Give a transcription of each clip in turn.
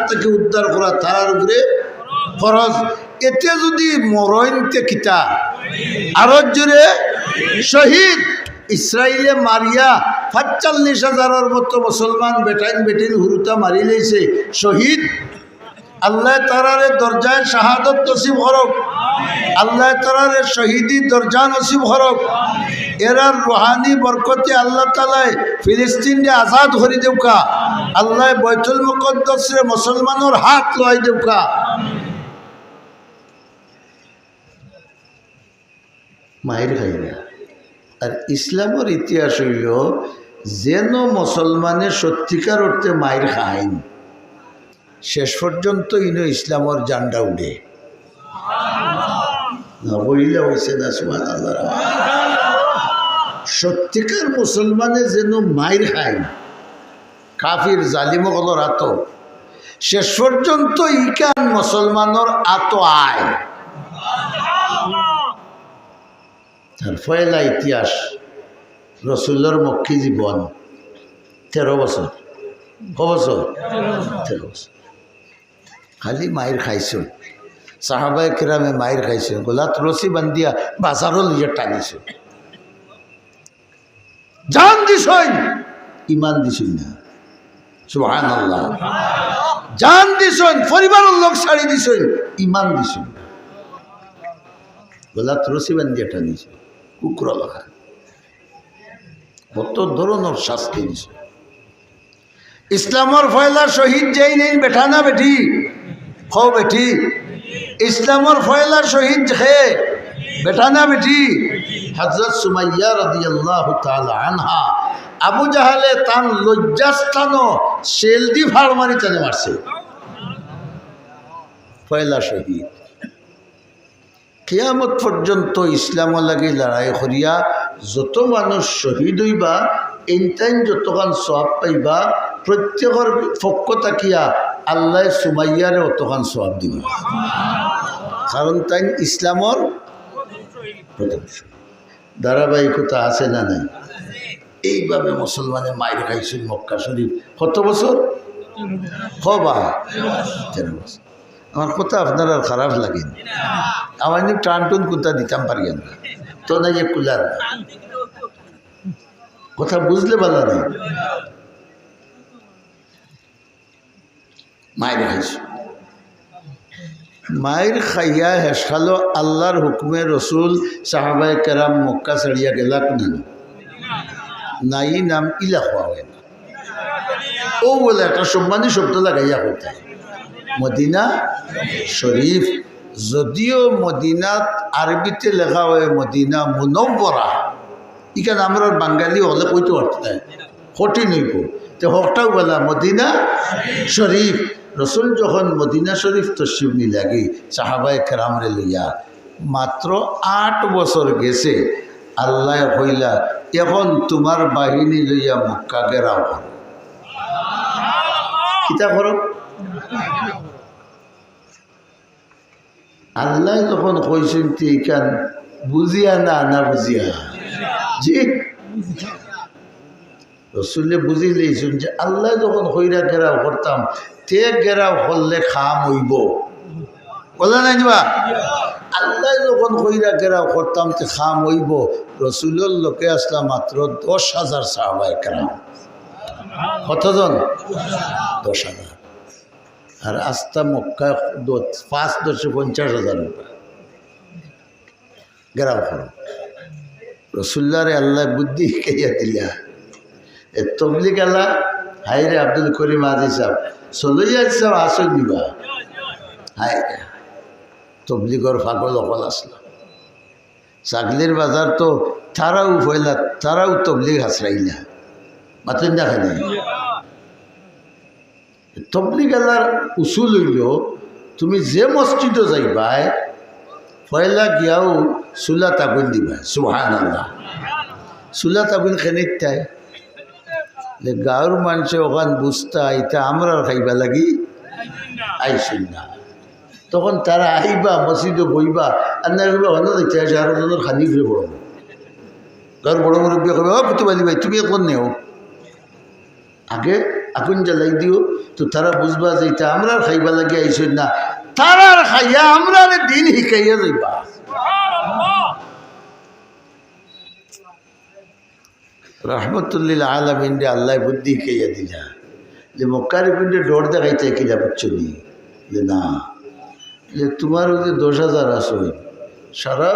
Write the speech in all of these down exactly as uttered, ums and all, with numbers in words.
থাকি উদ্ধার করা তারার উপরে ফরজ। এতে যদি মরইন তে কিতা? আরো জোরে শহীদ। ইসরাইলে মারিয়া পাঁচচল্লিশ হাজারর মতো মুসলমান বেটাইন বেটিন হুরুতা মারি লইছে, শহীদ। আল্লাহ তারারে দরজায় শাহাদত নসিব করুক। আল্লাহ তারারে শহীদি দরজা নসিব করুক। এরার রুহানি বরকতে আল্লাহ তাআলায় ফিলিস্তিনরে আজাদ করি দেউকা। আল্লাহ বাইতুল মুকাদ্দাসরে মুসলমানর হাত লওয়াই দেউকা। মাইর খাই না। আর ইসলামর ইতিহাস অইলো, যেন মুসলমানে সত্যিকার অর্থে মাইর খাইন, শেষ পর্যন্ত ইনো ইসলামর ঝান্ডা উড়ে। না, বইলা অইছে না, সুবহানাল্লাহ। সত্যিকার মুসলমানে যেন মাইর খাইন, কাফির জালিম অকলর আতো, শেষ পর্যন্ত ইখান মুসলমানর আতো আয়। তার পয়লা ইতিহাস, রসুলর মক্কি জীবন, তেরো বছর। ক বছর? তেরো বছর। খালি মাইর খাইছইন, সাহাবায়ে কেরামে মাইর খাইছইন, গলাত রশি বান্ধিয়া বাজারো লইয়া টানিছইন। জান দিছইন, ইমান দিছইন না। সুবহানাল্লাহ। জান দিছইন, পরিবারর লোক ছাড়ি দিছইন, ইমান দিছইন না। গলাত রশি বান্ধিয়া টানিছইন, কুকুরর লাখান। কত ধরনর শাস্তি দিছইন। ইসলামর পয়লা শহীদ যেইন, বেটা না বেটি? কও বেটি। ইসলামর পয়লা শহীদ কে? বেটা না বেটি? হযরত সুমাইয়া রাদিয়াল্লাহু তাআলা আনহা। আবু জাহেলে তান লজ্জাস্থানো শেল দি ফাড় মারি তানে মারছে। পয়লা শহীদ। কিয়ামত পর্যন্ত ইসলামর লাগি লড়াই করিয়া যত মানুষ শহীদ অইবা, ইনতাইন যতখান সওয়াব পাইবা, প্রত্যেকর পক্ষ থাকিয়া আল্লায় সুমাইয়ারে অতখান সওয়াব দিবা। কারণ তাইন ইসলামর প্রথম শহীদ। ধারাবাহিকতা আছে না নাই? এইভাবে মুসলমানে মাইর খাইছইন মক্কা শরীফ। কত বছর? কবা? তেরো বছর। আমার কথা আপনারার খারাপ লাগে নি? আমার এমনি টান টুন কুন্তা দিতাম পারি না, তো নাই যে কুলার না। কথা বুঝলে ভালা না। মাইর খাইছইন। মাইর খাইয়া হেশকালো আল্লার হুকুমে রসুল সাহাবায়ে কেরাম মক্কা ছাড়িয়া গেলা কুনানো? নাই, নাম ইলা কওয়া অয় না। অউ বুলে একটা সম্মানী শব্দ লাগাইয়া কইতা, মদিনা শরীফ। যদিও মদিনাত আরবিতে লেখা অয় মদিনা মুনাওয়ারা, ইখান আমরার বাঙালি অকলে কইতো পারতা নায়, কঠিন অইবো। তে হকটাউ বালা, মদিনা শরীফ। রসুল যখন মদিনা শরীফ তশরিফ নিলাগি সাহাবায়ে কেরামরে লইয়া, মাত্র আট বছর গেছে, আল্লায় কইলা, "এখন তুমার বাহিনী লইয়া মক্কা ঘেরাও করো।" কিতা করো? আল্লায় যখন কইছইন, তে ইখান বুঝিয়া না, না বুঝিয়া? জি। রসুলে বুঝিলাইছইন যে আল্লায় যখন কইরা ঘেরাও করতাম, তে ঘেরাও করলে কাম অইবো। বুঝলা না নি বা? আল্লায় যখন কইরা ঘেরাও করতাম, তে কাম অইবো। রসুলর লগে আছলা মাত্র দশ হাজার সাহাবায়ে কেরাম। কতজন? দশ হাজার। আর আস্তা মক্কা দ-, পাঁচ দশে পঞ্চাশ হাজার অইবা। ঘেরাও করো। রসুল্লারে আল্লায় বুদ্ধি শিখাইয়া দিলা। এ তবলিগ আলা, হায় রে আব্দুল করিম আজি সাব, সলইয়া আজি সাব আসইন নি বা। হায় রে, তবলিগর পাগল অকল আছলা। ছাগলির বাজার তো তারাও পয়লা, তারাও তবলিগ হাছরাইলা। মাতইন না কেনে? তবলিগ আলার উসুল অইলো, তুমি যে মসজিদো যাইবায়, পয়লা গিয়াউ চুলাত আগুইন দিবায়। সুবহানাল্লাহ। চুলাত আগুইন কেনে দিতায়? যে গাউর মানষে অখান বুঝতা, ইতা আমরার খাইবার লাগি আইছইন না। তখন তারা আইবা, মসজিদো বইবা, আর না কইবা, "হনো যাইতে আছে, আরো জনর খানি ফিরে পড়ো।" গাউর বড় মুরব্বি কইবা, "ও কুতুব আলী ভাই, তুমি এখন নেও।" আগে আগুন জ্বালাই দিও, তো তারা বুঝবা যে ইতা আমরার খাইবার লাগি আইছইন না, তারার খাইয়া আমরারে দিন হিকাইয়া যাইবা। রহমতুল্লিল আলামিনরে আল্লায় বুদ্ধি হিকাইয়া দিলা যে মক্কার ইগুনরে ডর দেখাইতে কিলা বুঝছো নি? যে না, যে তুমার অউ যে দশ হাজার আছইন, সারা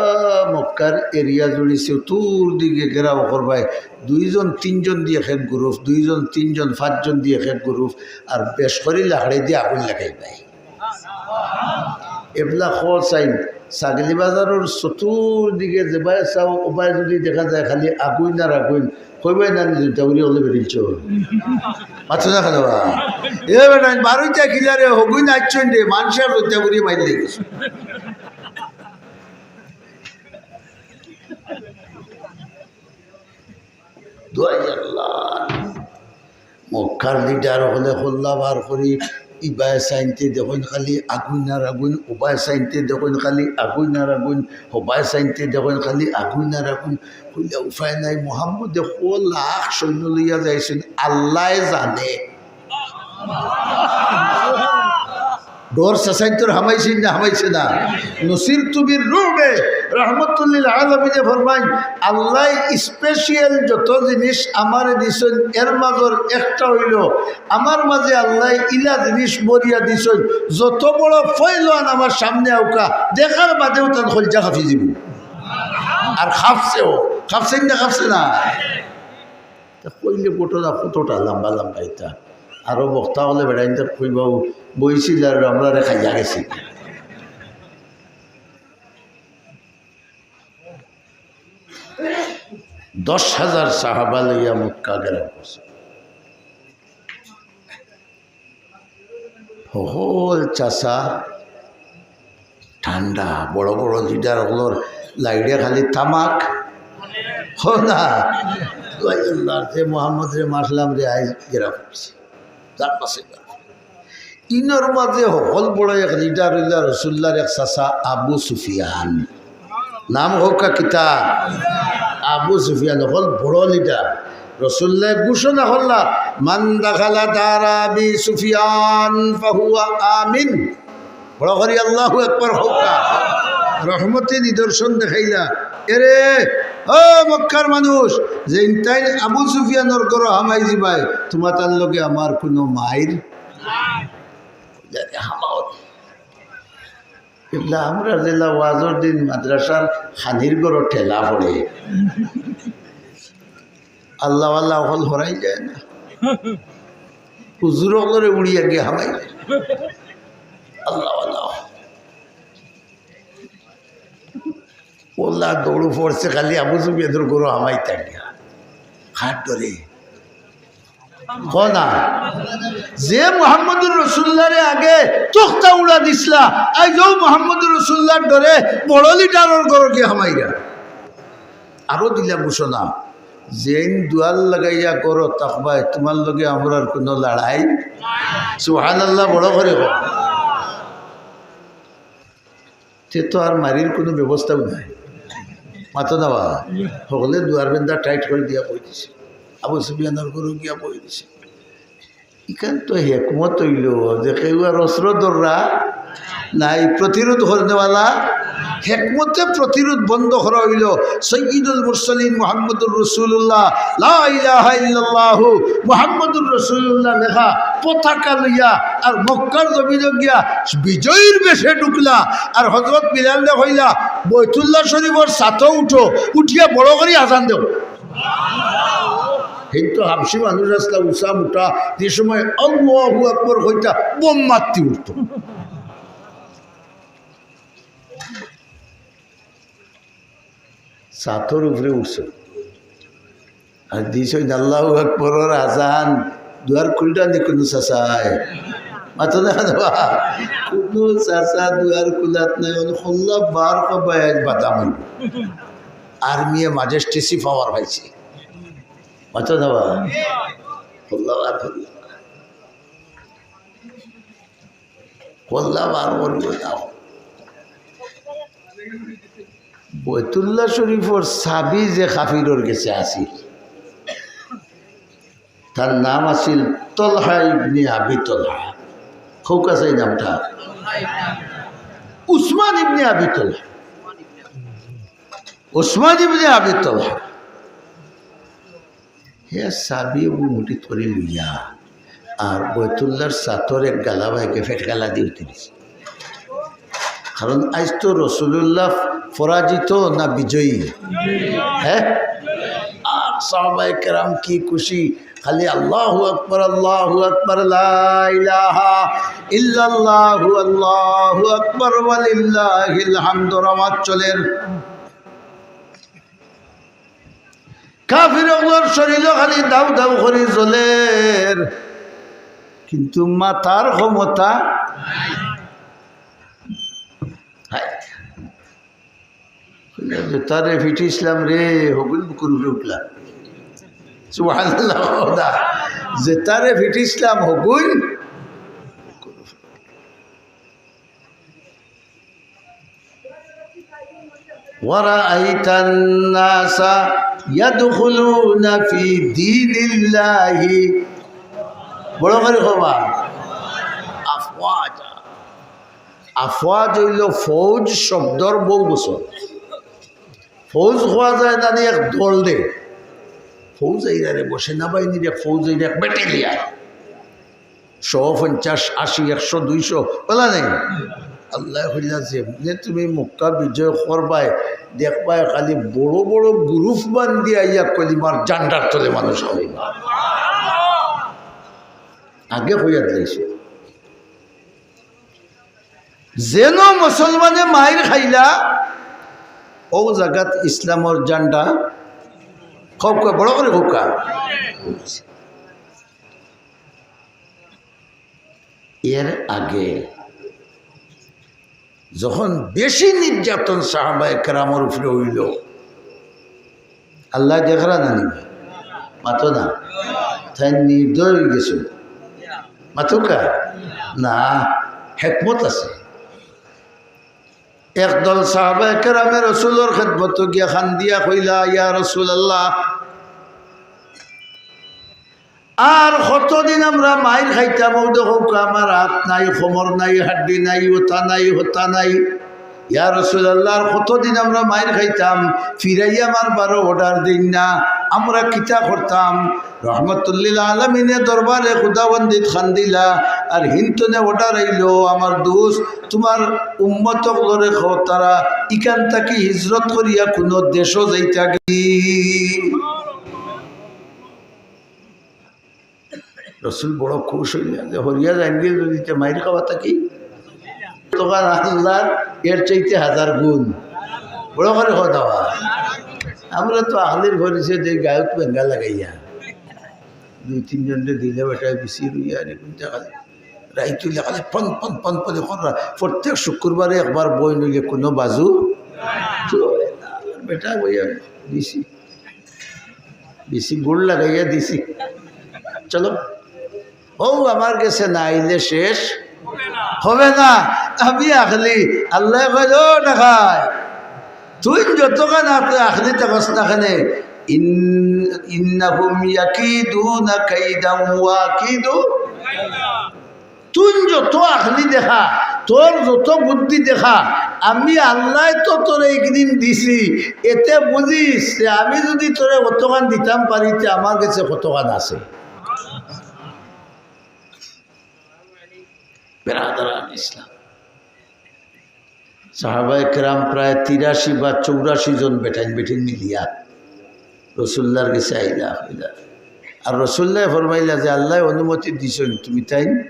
মক্কার area জুড়ি চতুর্দিকে ঘেরাও করবায়, দুইজন তিনজন দি এক এক group, দুইজন তিনজন পাঁচজন দি এক এক group, আর বেশ করি লাকড়ি দি আগুন লাগাইবায়। এবলা খোঁজ চাইন, ছাগলি বাজারর চতুর্দিকে যেবায় চাও, ওবায় যুদি দেখা যায় খালি আগুইন আর আগুইন, কইবায় না নি জৈন্তাপুরি অকলে বেরিলছো? মাতছো না কেনে বা? এ বেটা, বারইতা কিলারে, হগুইন আইছইন রে, মানষে আর জৈন্তাপুরি মাইর লাগি গেছে। দোয়াই আল্লাহ। মক্কার leader অকলে কল্লা বার করি, ইবায় চাইনতে দেখইন খালি আগুইন আর আগুইন, ওবায় চাইনতে দেখইন খালি আগুইন আর আগুইন, হবায় চাইনতে দেখইন খালি আগুইন আর আগুইন। কইলা উপায় নাই, মুহাম্মদে কয় লাখ সৈন্য লইয়া যাইছইন, আল্লায় জানে। ডর চাচাইন্তর হামাইছইন না, হামাইছে না? নুসিরতু বির রুবে, রহমতুল্লিল আলামিনে ফরমাইন, আল্লায় special যত জিনিস আমারে দিছইন, এর মাজর একটা অইলো, আমার মাজে আল্লায় ইলা জিনিস ভরিয়া দিছইন, যত বড় ফয়লওয়ান আমার সামনে আউক্কা, দেখার বাদেউ তান কইলজা কাঁপি যিবো। আর কাঁপছেও, কাঁপছইন না, কাঁপছে না? তা কইলে ঘটনা কতটা লম্বা লম্বা ইতা। আরো বক্তা অকলে বেটাইন্তে কইবা, বইছিল আর আমরারে খাইয়া গেছে। দশ হাজার সাহাবা লইয়া মক্কা ঘেরাও করছে। হকল চাচা ঠান্ডা, বড় বড় leader অকলর লাইড়ে খালি তামাক। হ না, আল্লাহ, যে মুহাম্মদরে মারলাম রে, আইজ গেরা করছে। যার পাশে ইনর মাজে হকল বড় এক leader অইলা রসুল্লাহর এক চাচা আবু সুফিয়ান। নাম হউক্কা কিতা? আবু সুফিয়ান হকল বড় leader। রসুল্লায় ঘোষণা করলা, "মান দাখালা দারা আবি সুফিয়ান ফাহুয়া আমিন।" বড় করি আল্লাহু আকবার কউক্কা। রহমতে নিদর্শন দেখাইলা, "এরে, ও মক্কার মানুষ, যেইনতাইন আবু সুফিয়ানর ঘরো হামাই যিবায়, তুমাতার লগে আমার কুনু মাইর নাই।" ইবলা আমরা যেলা ওয়াজর দিন মাদ্রাসার খানির ঘরো ঠেলা পড়ে, আল্লাহওয়ালা অকল হরাই যায় না, হুজুর অকলরে উড়িয়া গিয়া হামাই যায়। আল্লাহওয়ালা অকল। ওলা দৌড় পড়ছে খালি আবু সুফিয়ানর ঘরো হামাইতা গিয়া। কার ডরে? কও না। যে মুহাম্মদুর রাসূলুল্লাহরে আগে তখতা উড়া দিছলা, আইজ অউ মুহাম্মদুর রাসূলুল্লাহর ডরে বড় লিডারর ঘরো গিয়া হামাইরা। আরো দিলা ঘোষণা, যেইন দুয়ার লাগাইয়া ঘরো থাকবায়, তুমার লগে আমরার কুনু লড়াই। সুবহানাল্লাহ, বড় করি কও। তে তো আর মারির কুনু ব্যবস্থাও নাই। মাতো না বা? হকলে দুয়ার বেন্দা টাইট করি দিয়া বই দিছে। আবু সুফিয়ানর ঘরো গিয়া বই দিছে। ইখান তো হেকমত অইলো যে কেউ আর অস্ত্র ধররা নাই, প্রতিরোধ করনেওয়ালা। হেকমতে প্রতিরোধ বন্ধ করা অইলো। সাইয়্যিদুল মুরসালিন মুহাম্মদুর রাসূলুল্লাহ, লা ইলাহা ইল্লাল্লাহু মুহাম্মদুর রাসূলুল্লাহ লেখা পতাকা লইয়া আর মক্কার জমিনো গিয়া বিজয়ীর বেশে ঢুকলা। আর হযরত বিলালরে কইলা, "বাইতুল্লাহ শরীফর ছাতো উঠো, উঠিয়া বড় করি আজান দেও।" কিন্তু হাবশি মানুষ আছলা উচা মুটা, যে সময় আল্লাহু আকবার কইতা, বোম মারতি উঠতো। ছাতর উপরে উঠছে। আর দিছইন আল্লাহু আকবরর আজান, দুয়ার খুলরা নি কুনু চাচায়? মাতো না কেনে বা? কুনু চাচা দুয়ার খুলাত নাই, অনে খোল্লা বার কবায় আইজ বাদাম অইবো। আর্মিয়ে ম্যাজেস্টিসি পাওয়ার পাইছে। মাতো না বা? খোল্লা বার খোল্লা। খোল্লা বার করিও না। বাইতুল্লাহ শরীফর চাবি যে কাফিরর গেছে আছিল, তার নাম আছিল তলহা ইবনে আবি তলহা। কউক্কা চাই নামটা? উসমান ইবনে আবি তলহা। উসমান ইবনে আবি তলহা। হে সাহাবী অবু মুঠিত করি লইয়া আর বয়তুল্লাহর ছাতর এক গালা বাইকে ফেট গালা দি উঠি দিছে। কারণ আইজ তো রসুলুল্লাহ পরাজিত না বিজয়ী? হ্যাঁ? আর সাহাবায়ে কেরাম কি খুশি, খালি আল্লাহু আকবার, আল্লাহু আকবার, লা ইলাহা ইল্লাল্লাহু, আল্লাহু আকবার, ওয়ালিল্লাহিল হামদ, আওয়াজ চলের। কাফির অকলর শরীরও খালি দাউ দাউ করি জ্বলের, কিন্তু মাতার ক্ষমতা নাই। যেতারে ফিটিছলাম রে, হগুইন বুকুর উপরে উঠলা। সুবহানাল্লাহ। যেতারে ফিটিছলাম হগুইন। ورأيت الناس يدخلون في دين الله, বড় করি কবা, أفواجا। আফওয়াজ অইলো ফৌজ শব্দর বহু বচন। ফৌজ কওয়া যায় না নি এক দলরে। ফৌজ আইরা রে, সেনাবাহিনীর এক ফৌজ আইরা, এক battalion। শো, পঞ্চাশ, আশি, একশো, দুইশো, অলা নাই। আল্লায় কইলা, যেমনে তুমি মক্কা বিজয় করবায়, দেখবায় খালি বড় বড় group বান্ধিয়া আইয়া কলিমার ঝান্ডার তলে মানুষ আইবা। আগে কইয়া দিলাইছে। যেন মুসলমানে মাইর খাইলা, অউ জাগাত ইসলামর ঝান্ডা কউক্কা, বড় করি কউক্কা। এর আগে যখন বেশি নির্যাতন সাহাবায়ে কেরামর উপরে অইলো, আল্লায় দেখরা না নি বা? মাতো না। তাইন নির্দয় অইগেছইন। মাতউক্কা? না, হেকমত আছে। একদল সাহাবায়ে কেরামে রসুলর খেদমতো গিয়া কান্দিয়া কইলা, ইয়া রাসূলুল্লাহ, আর কতদিন আমরা মাইর খাইতাম? অউ দেখউক্কা, আমার আত নাই, কোমর নাই, হাড্ডি নাই, অতা নাই, হতা নাই। ইয়া রাসূলুল্লাহ, আর কতদিন আমরা মাইর খাইতাম? ফিরাইয়া মারবারও order দেইন না, আমরা কিতা করতাম? রহমতুল্লিল আলামিনে দরবারে খুদাবন্দিত কান্দিলা, আর হিনতনে order আইলো, আমার দোস্ত, তুমার উম্মত অকলরে কও, তারা ইখান থাকি হিজরত করিয়া কুনু দেশো যাইতা গি। রসুল বড় খুশ অইলা যে হরিয়া যাইন গি যদি তে মাইর খাওয়া থাকি। তখন আল্লাহর এর চাইতে হাজার গুণ। বড় করি কও দাওয়া। আমরা তো আহলির পরিচয় দেই গায়ক বেঙ্গা লাগাইয়া। দুই তিনজনরে দিলে বেটায় বিচি রইয়া আর এগুন দেখা যায়। রাইত অইলে খালি পন পন পন পন করে। প্রত্যেক শুক্রবারে একবার বই নইলে কুনু বাজু। তো বেটা বইয়া দিছি। বেশি গুড় লাগাইয়া দিছি। চলো, অউ আমার গেছে না আইলে শেষ হবে না। আমি আহলি, আল্লায় কইল, "ও না খায়, তুই যতখান আহলি থাকস না কেনে, ইন-, ইন্নাহুম ইয়াকিদুনা কাইদাম ওয়া আকিদু।" তুই যত আহলি দেখা, তোর যত বুদ্ধি দেখা, আমি আল্লায় তো তোরে একদিন দিছি, এতে বুঝিস যে আমি যদি তোরে অতখান দিতাম পারি, তে আমার গেছে কতখান আছে। বেরাদারান ইসলাম, সাহাবায়ে কেরাম প্রায় তিরাশি বা চৌরাশি জন বেটাইন বেটিন মিলিয়া রসুল্লার গেছে আইলা, আইলা। আর রসুল্লায় ফরমাইলা যে, "আল্লায় অনুমতি দিছইন, তুমি তাইন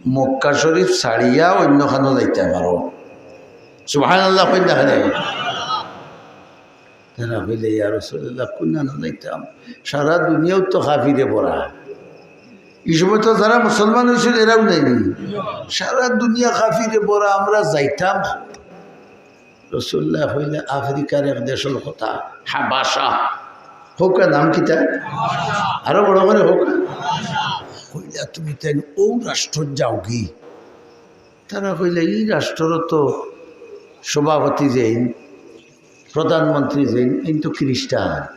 মক্কা শরীফ ছাড়িয়া অইন্যখানো যাইতায় পারো।" সুবহানাল্লাহ কইন না কেনে? তারা কইলে, "ইয়া রাসুলাল্লাহ, কুনখানো যাইতাম? সারা দুনিয়াউ তো কাফিরে ভরা।" ই সময় তো যারা মুসলমান অইছিল, এরাউ নাইনি। সারা দুনিয়া কাফিরে ভরা, আমরা যাইতাম। রসুল্লায় কইলে, "আফ্রিকার এক দেশর কথা, হাবাসা।" কউক্কা, নাম কিতা? আরো বড় করি কউক্কা। কইলা, "তুমি তাইন অউ রাষ্ট্রত যাওগি।" তারা কইলে, "ই রাষ্ট্রর তো সভাপতি যেইন, প্রধানমন্ত্রী যেইন, এইন তো খ্রিস্টান।"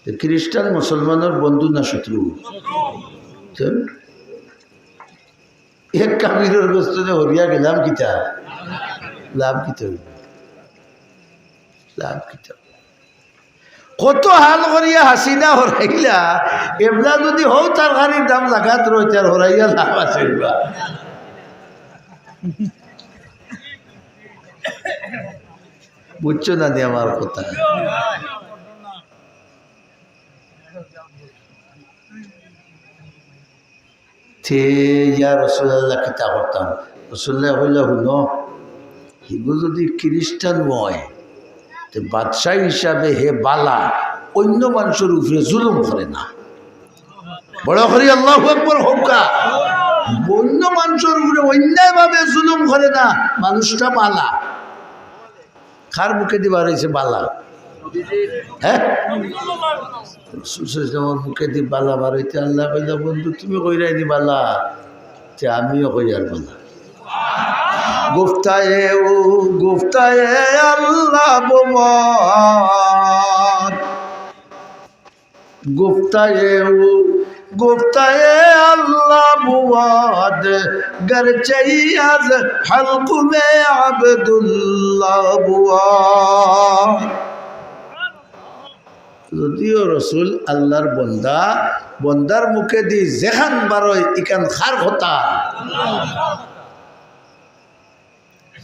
তে খ্রিস্টান মুসলমানর বন্ধু না শত্রু? তে এক কাফিরর গেছ থনে হরিয়া গেলাম কিতা? লাভ কিতা অইল? লাভ কিতা? কত হাল করিয়া হাসিনা হরাইলা, এবলা যুদি হউ তরকারির দাম লাগাত রইতে আর হরাইয়া লাভ আছে বা? বুঝছো না নি আমার কথা? তে ইয়া রাসূলুল্লাহ, কিতা করতাম? রাসূলুল্লাহ কইলা, "হুনো, হিগু যুদি খ্রিস্টান অয়, তে বাদশা হিসাবে হে বালা, অইন্য মানষর উপরে জুলুম করে না।" বড় করি আল্লাহু আকবার কউক্কা। অইন্য মানষর উপরে অন্যায়ভাবে জুলুম করে না, মানুষটা বালা। কার মুখেদি বার অইছে বালা? হ্যাঁ? রাসূল সাল্লাল্লাহু আলাইহি ওয়াসাল্লামর মুখেদি বালা বার অইতে আল্লায় কইলা, "বন্ধু, তুমি কইরায় নি বালা, তে আমিও কইয়ার বালা।" گفتہ او، گفتہ اللہ بود۔ گفتہ او، گفتہ اللہ بود، گرچہ از حلقوم عبداللہ بود۔ যদিও রসুল আল্লাহর বন্দা, বন্দার মুখেদি যেখান বারয়, ইখান কার কথা?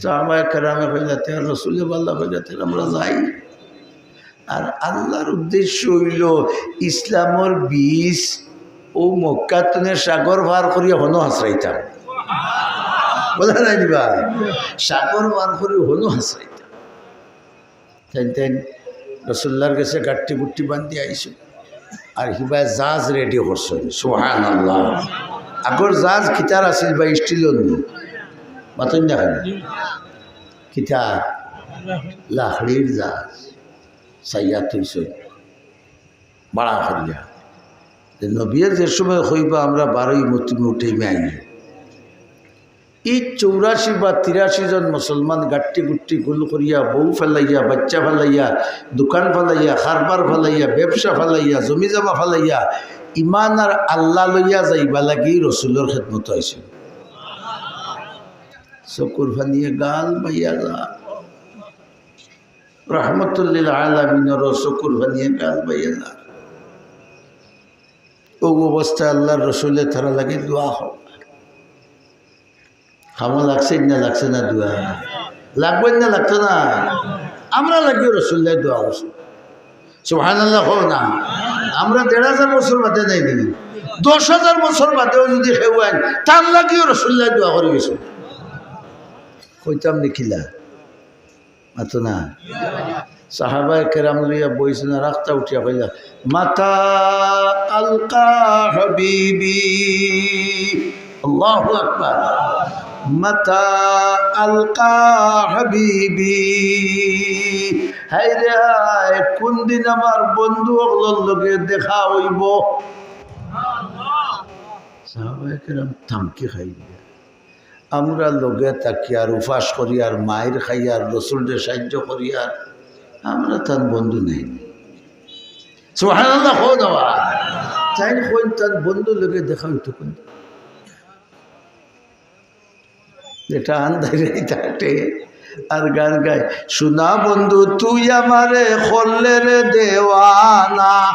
সাহাবায়ে কেরামে কইলা, "তে রসুলে বালা কইলা, তে আমরা যাই।" আর আল্লাহর উদ্দেশ্য অইলো ইসলামর বীজ অউ মক্কা থনে সাগর পার করিয়া হনো হাসরাইতাম। বুঝা নাই নি বা? সাগর পার করি হনো হাসরাইতাম। তাইন তাইন রসুল্লার গেছে গাট্টি গুট্টি বান্ধি আইছে। আর হিবায় জাহাজ রেডি করছইন। সুবহানাল্লাহ। আগর জাহাজ কিতার আছিল বা? স্টিলর নি? মাতইন না কেনে? কিতা? লাকড়ির জাহাজ। চাইয়া থইছইন। ভাড়া করিয়া। যে নবীয়ে যে সময় কইবা, আমরা বারইমু, তুমি উঠাইমে আইও। ই চৌরাশি বা তিরাশি জন মুসলমান গাট্টি গুট্টি গুল করিয়া, বউ ফালাইয়া, বাইচ্চা ফালাইয়া, দোকান ফালাইয়া, কারবার ফালাইয়া, ব্যবসা ফালাইয়া, জমি জমা ফালাইয়া, ইমান আর আল্লাহ লইয়া যাইবা লাগি রসুলর খেদমতো আইছইন। চকুর পানিয়ে গাল বাইয়া যার। রহমতুল্লিল আলামিনর চকুর পানিয়ে গাল বাইয়া যার। অউ অবস্থায় আল্লাহর রসুলে তারার লাগি দোয়া করবা। কামো লাগছে না, লাগছে না দোয়া? লাগবো না, লাগতো না? আমরার লাগিও রসুল্লায় দোয়া করছইন। সুবহানাল্লাহ কও না। আমরা দেড় হাজার বছর বাদে যাই নি, দশ হাজার বছর বাদেও যুদি কেউ আইন, তার লাগিও রসুল্লায় দোয়া করি গেছইন। কইতাম নি কিলা? মাতো না। সাহাবায়ে কেরাম লইয়া বইছইন, আর আখতা উঠিয়া কইলা, "মাতা আলকা হাবিবি।" আল্লাহু আকবার। "মাতা আলকা হাবিবি।" হায় রে হায়, কুন দিন আমার বন্ধু অকলর লগে দেখা অইবো? সাহাবায়ে কেরাম থামকি খাইলা। আমরা লগে থাকিয়ার, উপাস করিয়ার, মাইর খাইয়ার, রসুলরে সাহায্য করিয়ার, আমরা তান বন্ধু নায় নি। সুবহানাল্লাহ কও না বা। তাইন কইন তান বন্ধুর লগে দেখা অইতো কুন? যেটা আন্দাইরে থাকে আর গান গায়, "সোনা বন্ধু তুই আমারে করলে রে দেওয়ানা।"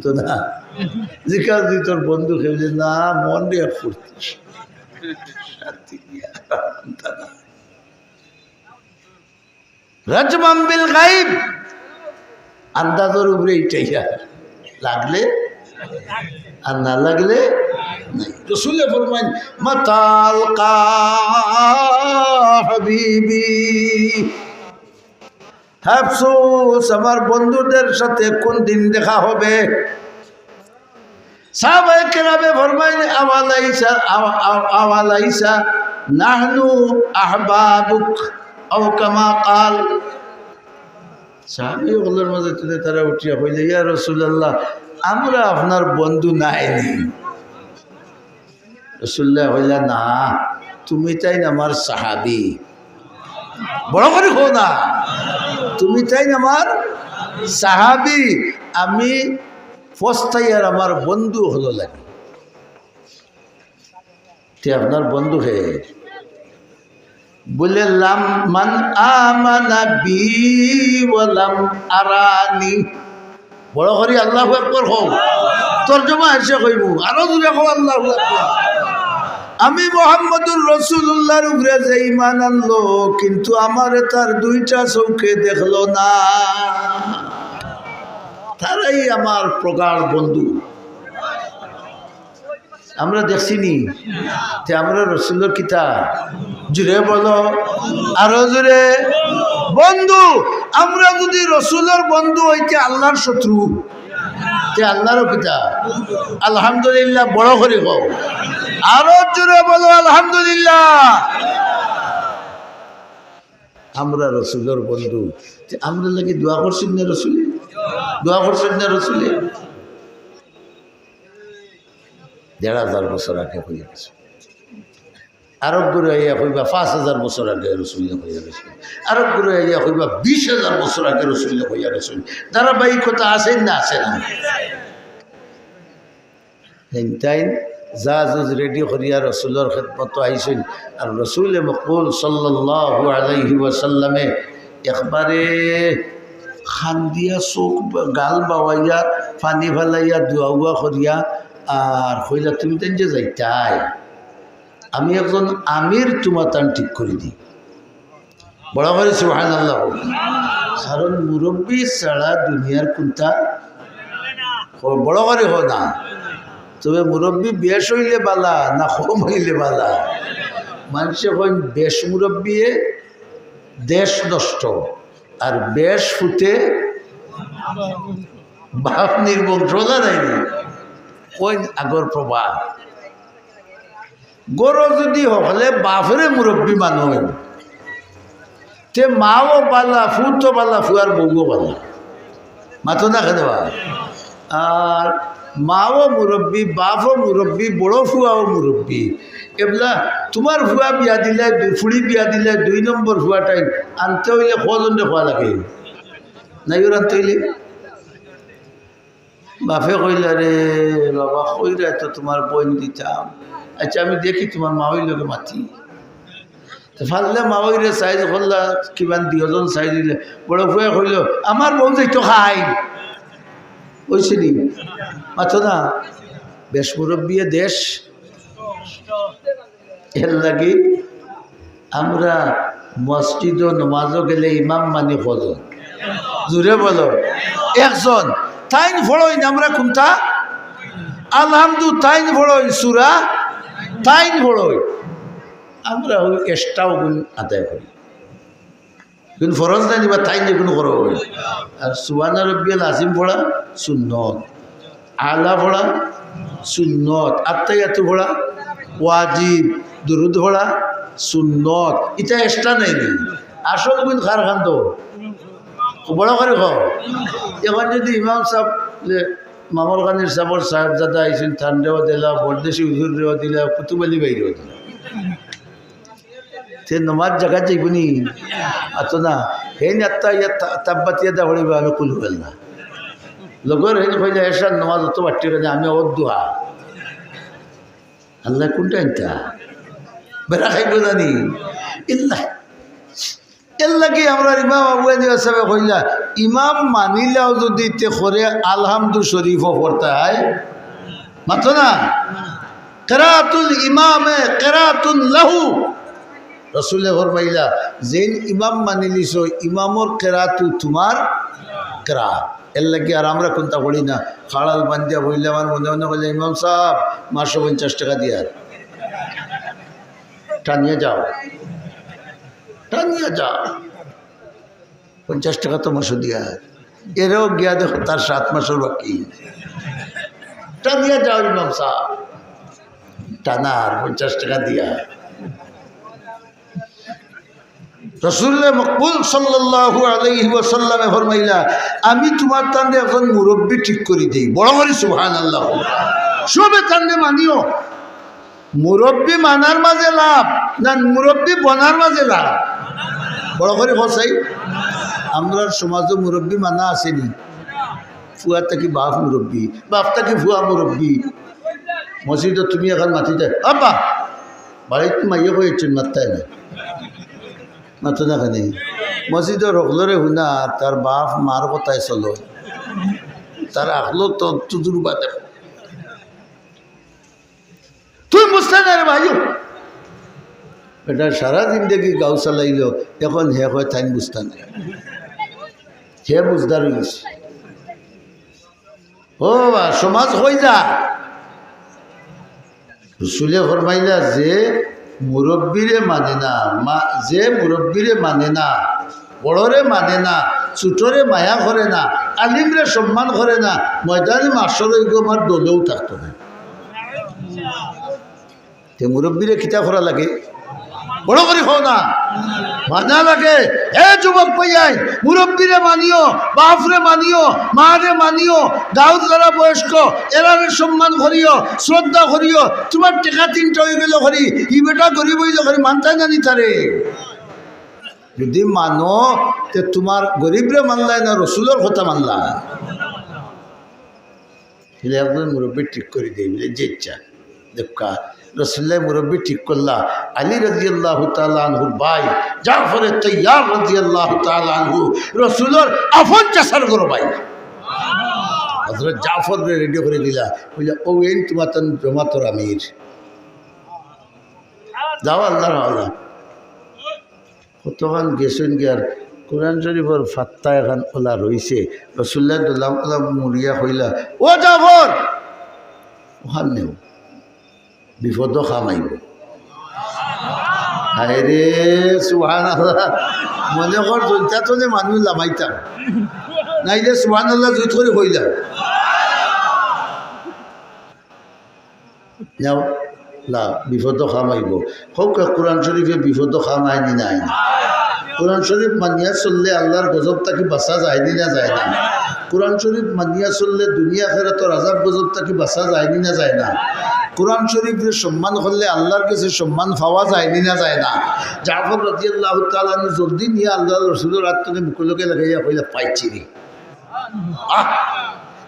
তো না, জিকার তুই তোর বন্ধু খেলে না, মন দিয়ে ফুর্তি। শান্তি দিয়া। রাজমান বিল গাইব, আন্দাজর উপরে ইটাইয়া। লাগলে আর না লাগলে নাই। রসুলে ফরমাইন, "মাতা আলকা হাবিবি।" আফসোস, আমার বন্ধুদের সাথে কোন দিন দেখা হবে? সাহাবায়ে কেরামে ফরমাইন, "আওয়ালাইসা, আওয়া-, আওয়া-, আওয়ালাইসা নাহনু আহবাবুক?" আও কামা কাল। সাহাবী অকলর মাঝে তুলে তারা উঠিয়া কইলে, "ইয়া রাসূলুল্লাহ, আমরা আপনার বন্ধু নায় নি?" রাসূলুল্লাহ কইলা, "না, তুমি তাইন আমার সাহাবী।" বড় করি কও না, "তুমি তাইন আমার।" সাহাবী, আমি পস্তাইয়ার আমার বন্ধু অকল লাগি। তে আপনার বন্ধু কে? বলে, "লাম মান আমানা বি ওয়া লাম আরানি।" বড় করি আল্লাহু আকবার কও। তর্জমা হেষে কইমু, আরো জোরে কও আল্লাহু আকবার। আমি মুহাম্মদুর রাসূলুল্লাহর উপরে যে ঈমান আনলো, কিন্তু আমারে তার দুইটা চউখে দেখলো না। তারাই আমার প্রগাঢ় বন্ধু। আমরা দেখছি নি? তে আমরা রসুলর কিতা? জোরে বলো, আরো জোরে। বন্ধু, আমরা যদি রসুলর বন্ধু অইতে আল্লাহর শত্রু, তে আল্লাহরও কিতা? আলহামদুলিল্লাহ, বড় করি কও। আরো জোরে বলো, আলহামদুলিল্লাহ। আমরা রসুলর বন্ধু, তে আমরা লাগি দোয়া করছইন না রসুলে? দোয়া করছইন না রসুলে? দেড় হাজার বছর আগে কইয়া গেছইন। আরক গুরু আইয়া কইবা, পাঁচ হাজার বছর আগে রসুলে কইয়া গেছইন। আরক গুরু আইয়া কইবা, বিশ হাজার বছর আগে রসুলে কইয়া গেছইন। ধারাবাহিকতা আছে না, আছে না? তাইন তাইন জাহাজ উজ ready করিয়া রসুলর খেদমতো আইছইন। আর রসুলে মকবুল সাল্লাল্লাহু আলাইহি ওয়াসাল্লামে একবারে খান্দিয়া চউখ বা-, গাল বাওয়াইয়া, পানি ফালাইয়া, দোয়া উয়া করিয়া, আর কইলা, "তুমি তাইন যে যাইতায়, আমি একজন আমির তুমার তান ঠিক করি দি।" বড় করি সুবহানাল্লাহ কও। কারণ মুরব্বি ছাড়া দুনিয়ার কুন্তা, বড় করি কও না। তবে মুরব্বি বেশ অইলে বালা না কম অইলে বালা? মানষে কইন বেশ মুরব্বিয়ে দেশ নষ্ট, আর বেশ ফুতে বাপ নির্বংশ, বুঝা যায়নি? কইন আগর প্রবাদ। ঘরো যদি হকলে বাপরে মুরব্বি মানইন, তে মাও বালা, ফুতো বালা, ফুয়ার বউও বালা। মাতো না কেনে বা? আর মাও মুরব্বি, বাপও মুরব্বি, বড় ফুয়াও মুরব্বি। এবলা তুমার ফুয়া বিয়া দিলে, দু-, ফুড়ি বিয়া দিলে, দুই নম্বর ফুয়াটাইন আনতে অইলে কয়জনরে কওয়া লাগে? নাইওর আনতে অইলে? বাপে কইলা, "রে বাবা, কইরায় তো তুমার বইন দিতাম। আইচ্ছা, আমি দেখি তুমার মাওইর লগে মাতি।" তো ফাললে মাওইরে size করলা, কিমান দুইজন size অইলে, বড় ফুয়ায় কইলো, "আমার বউ যাইতো খাই।" অইছে নি? মাতো না? বেশ মুরব্বিয়ে দেশ। এর লাগি আমরা মসজিদো নমাজো গেলে ইমাম মানি কয়জন? জোরে বলো, একজন। তাইন পড়ইন, আমরা কুন্তা? আলহামদু তাইন পড়ইন, সুরা তাইন পড়ইন। আমরা অউ extra অগুন আদায় করি। কিন্তু ফরজ নায় নি বা, তাইন যেগুন করইন। আর সুবহানা রব্বিয়াল আজিম পড়া সুন্নত, আলা পড়া সুন্নত, আত্তাহিয়াতু পড়া ওয়াজিব, দুরুদ পড়া সুন্নত। ইতা extra নায় নি? আসল গুন কার কান্দো? বড় করি কও। অখন যদি ইমাম সাব, যে মামলখানির সাবর সাহেবজাদা আইছইন, তানরেও দিলা, বরদেশি হুজুররেও দিলা, কুতুব আলী ভাইরেও দিলা। তে নমাজ জাগাত যাইবো নি? আতো না। হেইন আত্তাহিয়াত তা-, তাব্বাত ইয়াদা পড়িবা, আমি কুল হুয়াল্লা। লগর হেইন কইলা, "এশার নমাজ অত বাট্টি কেনে, আমি অত দোয়া।" আল্লাহ কুনটা আনতা? বেড়া খাইবো জানি? ইল্লা। এর লাগি আমরার ইমাম আবু হানিফা সাহেবে কইলা, ইমাম মানিলাও যদি তে করে আলহামদু শরীফও পড়তা অয়, মাতো না? কেরাতুল ইমামে কেরাতুন লাহু। রসুলে ফরমাইলা, যেইন ইমাম মানিলিছো, ইমামর কেরাতু তুমার কেরাত। এর লাগি আর আমরা কুনতা করি না, খাড়াল বান্ধিয়া বইলে আমার মনে মনে কইলে, "ইমাম সাব, মাসো পঞ্চাশ টেকা দিয়ার, টানিয়া যাও, টানিয়া যাও।" পঞ্চাশ টেকা তো মাসো দিয়ার, এরেও গিয়া দেখো তার সাত মাসর বাকি। টানিয়া যাও ইমাম সাব, টানার পঞ্চাশ টেকা দিয়া। রসুলে মকবুল সাল্লাল্লাহু আলাইহি ওয়াসাল্লামে ফরমাইলা, "আমি তুমার তানরে একজন মুরব্বি ঠিক করি দেই।" বড় করি সুবহানাল্লাহ। সবে তানরে মানিও। মুরব্বি মানার মাঝে লাভ না মুরব্বি বনার মাঝে লাভ? বড় করি কও চাই। আমরার সমাজো মুরব্বি মানা আছে নি? ফুয়া থাকি বাফ মুরব্বি, বাফ থাকি ফুয়া মুরব্বি। মসজিদো তুমি অখন মাতিতায়, "আব্বা, বাড়িত মাইয়ে কইছইন, মাততায় না।" মাতো না কেনে? মসজিদর হকলরে হুনা, তার বাফ মার কথায় চলো, তার আখলো তো তুজুরবা দেখো। তুই বুঝতে না রে ভাই, এটা সারা জিন্দেগি গাঁও চালাইলো, অখন হে কয় তাইন বুঝতা না। হে বুঝদার অইছে। ও বা, সমাজ কই যা? রসুলে ফরমাইলা, যে মুরব্বিরে মানে না, মা-, যে মুরব্বিরে মানে না, বড়রে মানে না, ছোটরে মায়া করে না, আলিমরে সম্মান করে না, ময়দানে মাশরো ইগু আমার দলেও থাকতো না। তে মুরব্বিরে কিতা করা লাগে? বড় করি কও না, মানা লাগে। এ যুবক ভাইয়াইন, মুরব্বিরে মানিও, বাফরে মানিও, মারে মানিও, গাঁওর যারা বয়স্ক, এরারে সম্মান করিও, শ্রদ্ধা করিও। তুমার টেকা তিনটা অইগেলো করি, ই বেটা গরিব অইলো করি, মানতায় না নি তারে? যদি মানো, তে তুমার গরিবরে মানলায় না, রসুলর কথা মানলায়। বলে, "একজন মুরব্বি ঠিক করি দেই," বলে, "যে ইচ্ছা।" দেখবা, রসুল্লাহ মুরব্বি ঠিক করলা, আলী রাদিয়াল্লাহু তাআলা আনহুর ভাই, জাফরে তৈয়ার রাদিয়াল্লাহু তাআলা আনহু, রসুলর আফন চাচার ঘরর ভাই। হযরত জাফররে রেডি করি দিলা, বলে, "ও এইন তুমার জমাতর আমির, যাও আল্লাহর হাওলা।" কতখান গেছইন গিয়ার কোরআন শরীফর ফাত্তা এখান ওলা রইছে। রসুল্লাহ দোলাম ওলা মুড়িয়া কইলা, "ও জাফর, ওখান নেও, বিপদ খামাইব।" হায় রে, সুবহানাল্লাহ। মনে কর, জনতা তো নে মানুষ লামাইতাম। নাইলে সুবহানাল্লাহ জুত করি কইলা। নেও, লা, বিপদ খামাইব। হক, কোরআন শরীফে বিপদ খামায়নি নাই? কোরআন শরীফ মানিয়া চললে আল্লাহর গজব থাকি বাঁচা যায়নি না যায় না? কোরআন শরীফ মানিয়া চললে দুনিয়া আখেরাতর আজাব গজব থাকি বাঁচা যায়নি না যায় না? কোরআন শরীফরে সম্মান করলে আল্লাহর কাছে সম্মান পাওয়া যায়নি না যায় না? জাফর রাদিয়াল্লাহু তাআলা আনহু জলদি নিয়া আল্লাহর রসুলর আত তনে মুখর লগে লাগাইয়া কইলা, "পাইছি রে।" আহ!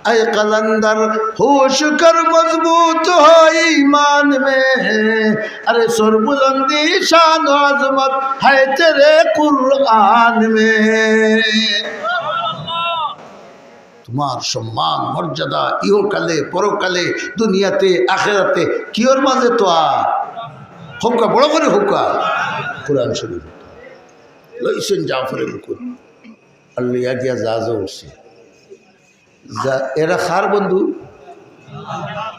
اے قلندر ہوش کر مضبوط ہو ایمان میں، ارے سربلندی شان و عظمت ہے تیرے قرآن میں۔ তোমার সম্মান মর্যাদা ইহকালে পরকালে দুনিয়াতে আখেরাতে কিওর মাঝে তো আর হক্কা বড় করে হক্কা কোরআন শরীফ লইছেন জাফরে মুকুল। আর লইয়া গিয়া জাহাজে উঠছে। যা-, এরা কার বন্ধু?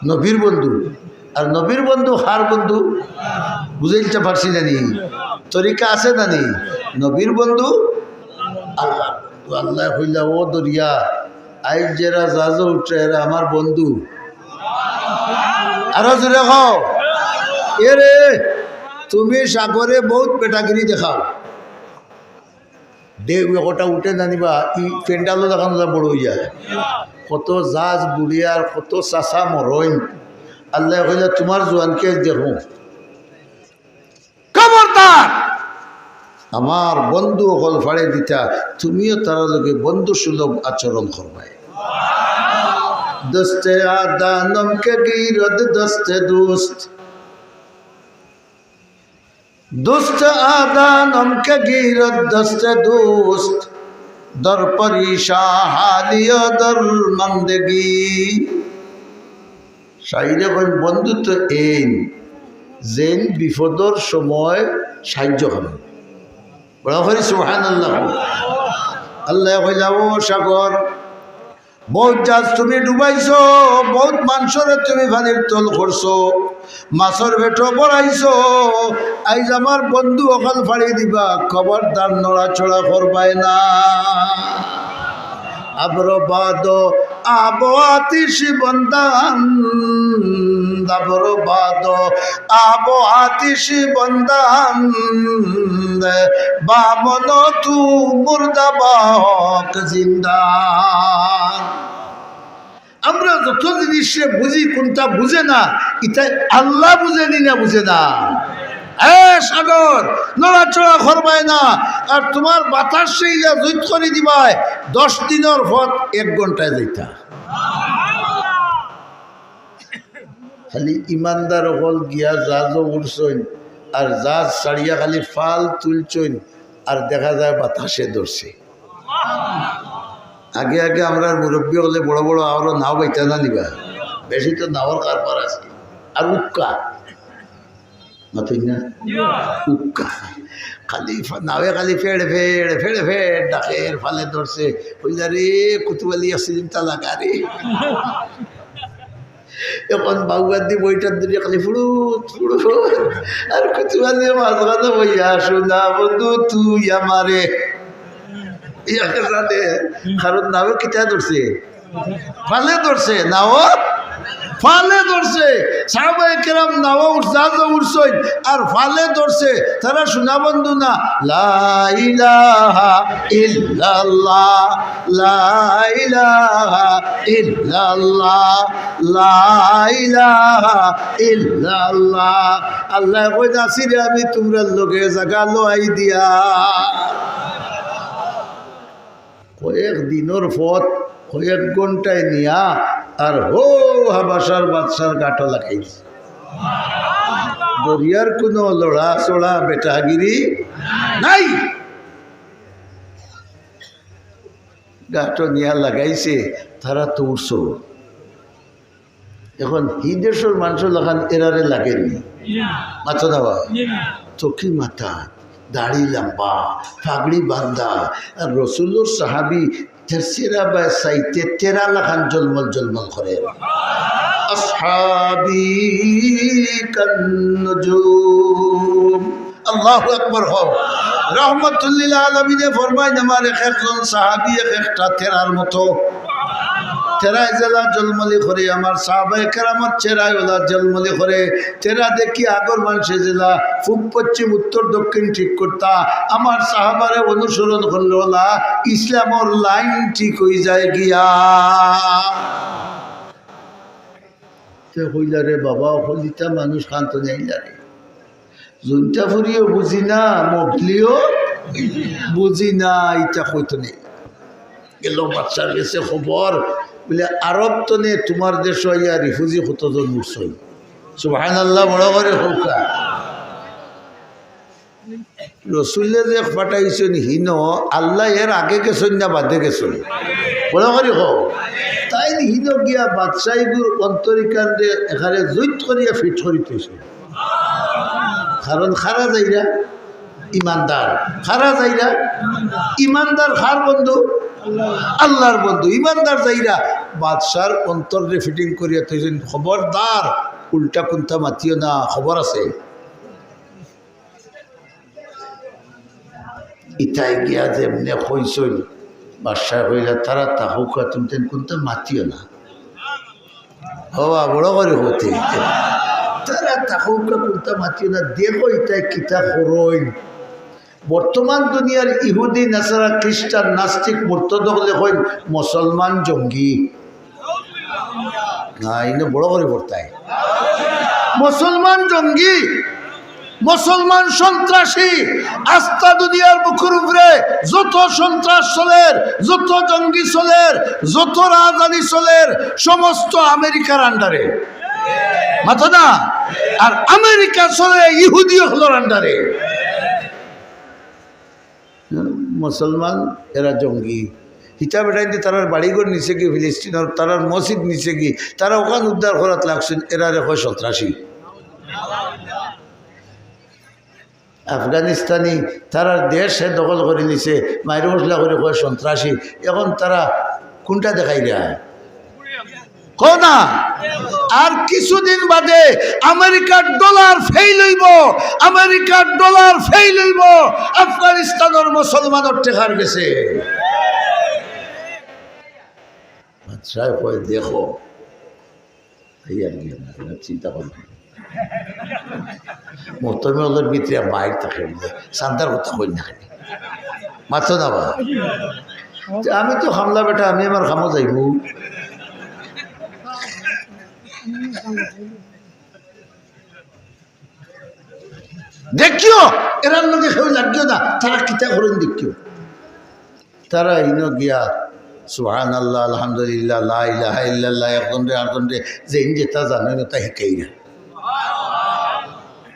নবীর বন্ধু। আর নবীর বন্ধু কার বন্ধু? বুঝাইতে পারছি না নি? তরিকা আছে না নি? নবীর বন্ধু আল্লাহ। তো আল্লাহ কইলা, "ও দরিয়া, আইজ যেরা জাহাজে উঠছে, এরা আমার বন্ধু।" আরো জোরে কও, "এরে, তুমি সাগরে বহুত বেটাগিরি দেখাও।" ঢেউ একটা উঠে জানিবা, ই প্যান্ডেলও দেখানো যায় বড় অইয়া। কত জাহাজ বুড়িয়ার, কত চাচা মরইন। আল্লাহ কইলা, "তোমার জোয়ানকে দেখো।" খবরদার! আমার বন্ধু অকল ফাড়ে দিতা, তুমিও তারা লগে বন্ধু সুলভ আচরণ করবায়। دوست آدانم که گیرد دست دوست، دوست آدانم که گیرد دست دوست، در پریشان حالی و درماندگی۔ শাইরে কইন, বন্ধু তো এইন, যেইন বিপদর সময় সাহায্য করে। বড় করি সুবহানাল্লাহ। আল্লাহ কইলা, "ও সাগর, বহুত জাহাজ তুমি ডুবাইছো, বহুত মানষরে তুমি পানির তল করছো, মাছর পেটো ভরাইছো, আইজ আমার বন্ধু অকল ফাড়ি দিবা, খবরদার নড়াচড়া করবায় না।" আবরবাদ আবো আতিশ বন্দান, আবরবাদ আবো আতিশ বন্দান, বামন তু মুর্দা বাক জিন্দা। আমরা যত জিনিসে বুঝি, কোনটা বুঝে না, ইটা আল্লাহ বুঝে নি না বুঝে না? এ সাগর, নড়াচড়া করবায় না। আর তুমার বাতাস সেইলা জুইত করি দিবায়, দশ দিনর পথ এক ঘন্টায় যাইতা। খালি ইমানদার অকল গিয়া জাহাজো উঠছইন, আর জাহাজ ছাড়িয়া খালি ফাল তুলছইন, আর দেখা যায় বাতাসে ধরছে। আগে আগে আমরার মুরব্বি অকলে বড় বড় আরো নাও বাইতা না নিবা, বেশি তো নাওর কারবার আছে। আর উক্কা, মাতইন না? উক্কা। খালি ফা-, নাওয়ে খালি ফেড় ফেড়, ফেড় ফেড় ডাকের, ফালে ধরছে। কইলা, "রে, কুতুবালি আসিলিম তা লাগা রে।" এখন বাউগাদি বইটার দূরে খালি ফুড়ুত, ফুড়ুত। আর কুতুবালি মাঝখানে বইয়া, "সোনা বন্ধু তুই আমারে।" ইয়াকে জানে, কারণ নাওয়ে কিতা ধরছে? ফালে ধরছে, নাও ফালে ধরছে। সাহাবায়ে কেরাম নাও উঠ-, জাহাজো উঠছইন, আর ফালে ধরছে। তারা সোনা বন্ধু না, লা ইলাহা ইল্লাল্লাহ, লা ইলাহা ইল্লাল্লাহ, লা ইলাহা ইল্লাল্লাহ। আল্লায় কইন, "আছি রে আমি তুমরার লগে, জাগা লওয়াই দিয়া।" কয়েক দিনর পথ, কয়েক ঘন্টায় নিয়া, আর হো হাবাসার বাদশার গাটো লাগাইছে। দরিয়ার কুনু লড়াচড়া, বেটাগিরি নাই। গাটো নিয়া লাগাইছে, তারা তো উঠছো। এখন হি দেশর মানষর লাখান এরারে লাগেনি। মাথা দেওয়া। টুপি মাথা, দাড়ি লম্বা, পাগড়ি বান্ধা। আর রসুলর সাহাবি, তার চেহারা বায় চাইতে তেরা লাখান জলমল জলমল করে। আসহাবি কান্নুজুম। আল্লাহু আকবার কও। রহমাতুল্লিল আলামিনে ফরমাইন, আমার এক একজন সাহাবি এক একটা তেরার মতো। তেরায় যেলা জলমলি করে, আমার সাহাবায়ে কেরামর চেহারায় ওলা জলমলি করে। তেরা দেখি আগর মানষে যেলা পূব পশ্চিম উত্তর দক্ষিণ ঠিক করতা, আমার সাহাবারে অনুসরণ করলে ওলা ইসলামর লাইন ঠিক অই যায় গিয়া। তে কইলা, "রে বাবা, অকল ইতা মানুষ কান্তা নাইলা রে।" জৈন্তা ফুরিও বুঝি না, মগলিও বুঝি না, ইতা কইতো নায়। গেল বাদশার গেছে খবর, বুলে, "আরব তনে তুমার দেশো আইয়া রিফুজি কতজন উঠছইন।" সুবহানাল্লাহ, বড় করি কউক্কা। রসুলে যে পাঠাইছইন হিনো, আল্লায় এর আগে গেছইন না বাদে গেছইন? বড় করি কও। তাইন হিনো গিয়া বাদশাইগুর অন্তরিকানরে এখানে জুইত করিয়া ফিট করি থইছইন। কারণ কারা যাইরা? ইমানদার। কারা যাইরা? ইমানদার। কার বন্ধু? আল্লার বন্ধু। ইমানদার যাইরা বাদশার অন্তররে ফিটিং করিয়া থইছইন। খবরদার, উল্টা কুন্তা মাতিও না, খবর আছে। ইতায় গিয়া যেমনে কইছইন, বাদশায় কইলা, "তারা থাকউক্কা, তুমি তেন কুন্তা মাতিও না।" হবা, বড় করি কও তে। "তারা থাকউক্কা, কুন্তা মাতিও না, দেখো ইতায় কিতা করইন।" বর্তমান দুনিয়ার ইহুদি, নাসারা, খ্রিস্টান, নাস্তিক, মুরতাদ অকলে কইন মুসলমান জঙ্গি। না, ইনো বড় করি পড়তায়। মুসলমান জঙ্গি, মুসলমান সন্ত্রাসী। আস্তা দুনিয়ার বুকুর উপরে যত সন্ত্রাস চলের, যত জঙ্গি চলের, যত রাজধানী চলের, সমস্ত আমেরিকার আন্ডারে। মাতো না? আর আমেরিকা চলে ইহুদি অকলর আন্ডারে। মুসলমান এরা জঙ্গি। হিতা বেটাইন্তে তারার বাড়িঘর নিছে গি ফিলিস্তিনর, তারার মসজিদ নিছে গি, তারা অখান উদ্ধার করাত লাগছইন, এরারে কয় সন্ত্রাসী। আফগানিস্তানি তারার দেশ হে দখল করি নিছে, মাইর মশলা করি কয় সন্ত্রাসী। এখন তারা কুনটা দেখাইরা? কও না। আর কিছুদিন বাদে আমেরিকার ডলার ফেইল অইবো, আমেরিকার ডলার ফেইল অইবো আফগানিস্তানর মুসলমানর টেকার গেছে। বাদশায় কয়, "দেখো।" এই আর কি, চিন্তা করো। মোহতরমে অকলর ভিতরে মাইর থাকে, চান্দার কথা কই না। মাতো না বা। তে আমি তো কামলা বেটা, আমি আমার কামো যাইমু। দেখিও, এরার লগে কেউ লাগিও না, তারা কিতা করইন দেখিও। তারা ইনো গিয়া সুবহানাল্লাহ, আলহামদুলিল্লাহ, লা ইলাহা ইল্লাল্লাহ, একজনরে আরজনরে যেইন যেটা জানইন ওটা হিকাইরা।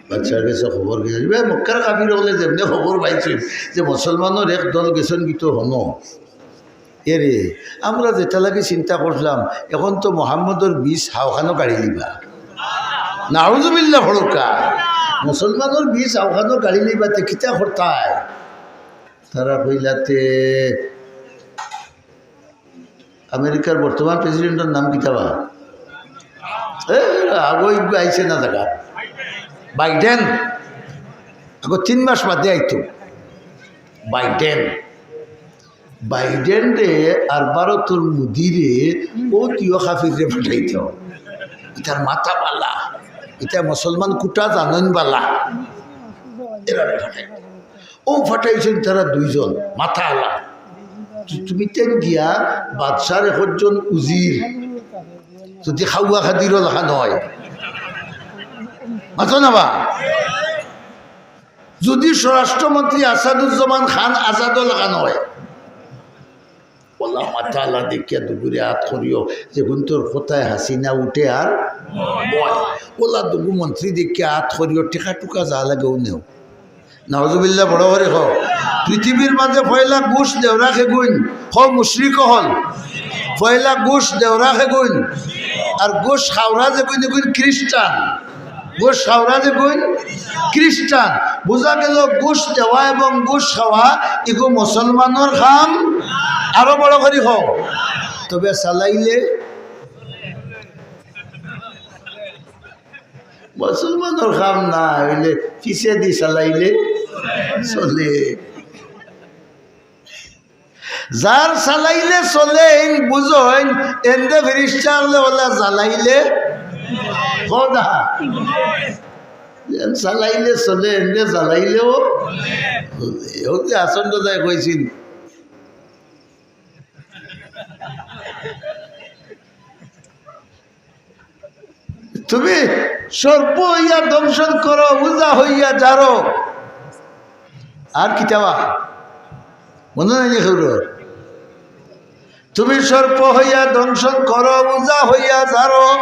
বাদশার গেছে খবর গেছে, ইবা মক্কার কাফির অকলে যেমনে খবর পাইছইন যে মুসলমানর এক দল গেছইন গিতো হনো। এরে, আমরা যেটা লাগি চিন্তা করলাম, এখন তো মোহাম্মদর বীজ হাওখানো গাড়ি লিবা। নাউজুবিল্লাহ পড়উক্কা। মুসলমানর বীজ হাওখানো গাড়ি লিবা, তে কিতা করতায়? তারা কইলা তে আমেরিকার বর্তমান প্রেসিডেন্টর নাম কিতা বা? এ, আগো ইগু আইছে না জাগা। বাইডেন। আগো তিন মাস বাদে আইতো। বাইডেন। বাইডেনরে আর ভারতর মোদিরে অউ দুইও কাফিররে পাঠাইতো। ইতার মাথা বালা। ইতা মুসলমান কুটা জানইন বালা। এরারে পাঠাইতো। অউ পাঠাইছইন তারা দুইজন, মাথা আলা। তু-, তুমি তেন গিয়া বাদশার একজন উজির, যদি খাওয়া খাদিরও লাখান অয়, মাতো না বা? যদি স্বরাষ্ট্রমন্ত্রী আসাদুজ্জামান খান আজাদও লাখান অয়, ওলা মাথা আলা দেখিয়া দুগুরে আত করিও, যেগুন তোর কথায় হাসিনা উঠে আর বয়। ওলা দুগু মন্ত্রী দেখিয়া আত করিও, টেকা টুকা যা লাগেও নেও। নাউজুবিল্লাহ বড় করি কও। পৃথিবীর মাঝে পয়লা ঘুষ দেওরা খেগুইন, কও মুশরিক অকল। পয়লা ঘুষ দেওরা খেগুইন, আর ঘুষ খাওরা যেগুইন, এগুইন খ্রিস্টান। ঘুষ খাওরা যেগুইন খ্রিস্টান। বুঝা গেল ঘুষ দেওয়া এবং ঘুষ খাওয়া ইগু মুসলমানর কাম। আরো বড় করি কও। তবে চালাইলে মুসলমানর কাম না অইলে পিছেদি চালাইলে চলে। যার চালাইলে চলে, এইন বুঝইন, এন্দে ফিরিস্তা অকলে ওলা জ্বালাইলে খোদা। যেন চালাইলে চলে, এন্দে জ্বালাইলেও চলে। অউ যে হাছন রাজায় কইছিল, তুমি সর্প অইয়া দংশন করো, উজা অইয়া জারো। আর কিতা বা? মনো নাই নি কেউরর? তুমি সর্প অইয়া দংশন করো, উজা অইয়া জারো।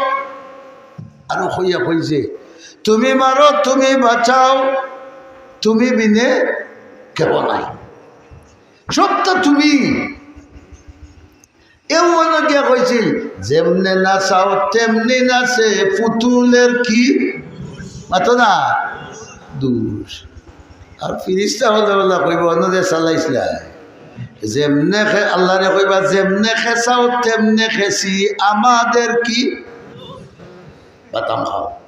আরো কইয়া কইছে, তুমি মারো, তুমি বাঁচাও, তুমি বিনে কেহ নাই। সব তো তুমি। এও অনো গিয়া কইছিল, "যেমনে নাচাও তেমনি নাচে পুতুলের কি?" মাতো না? দোষ। আর ফিরিস্তা অকলে ওলা কইবা, "অনো যে চালাইছলা।" যেমনে খে-, আল্লাহরে কইবা, "যেমনে খেচাও তেমনে খেছি, আমাদের কি?" বাদাম খাও,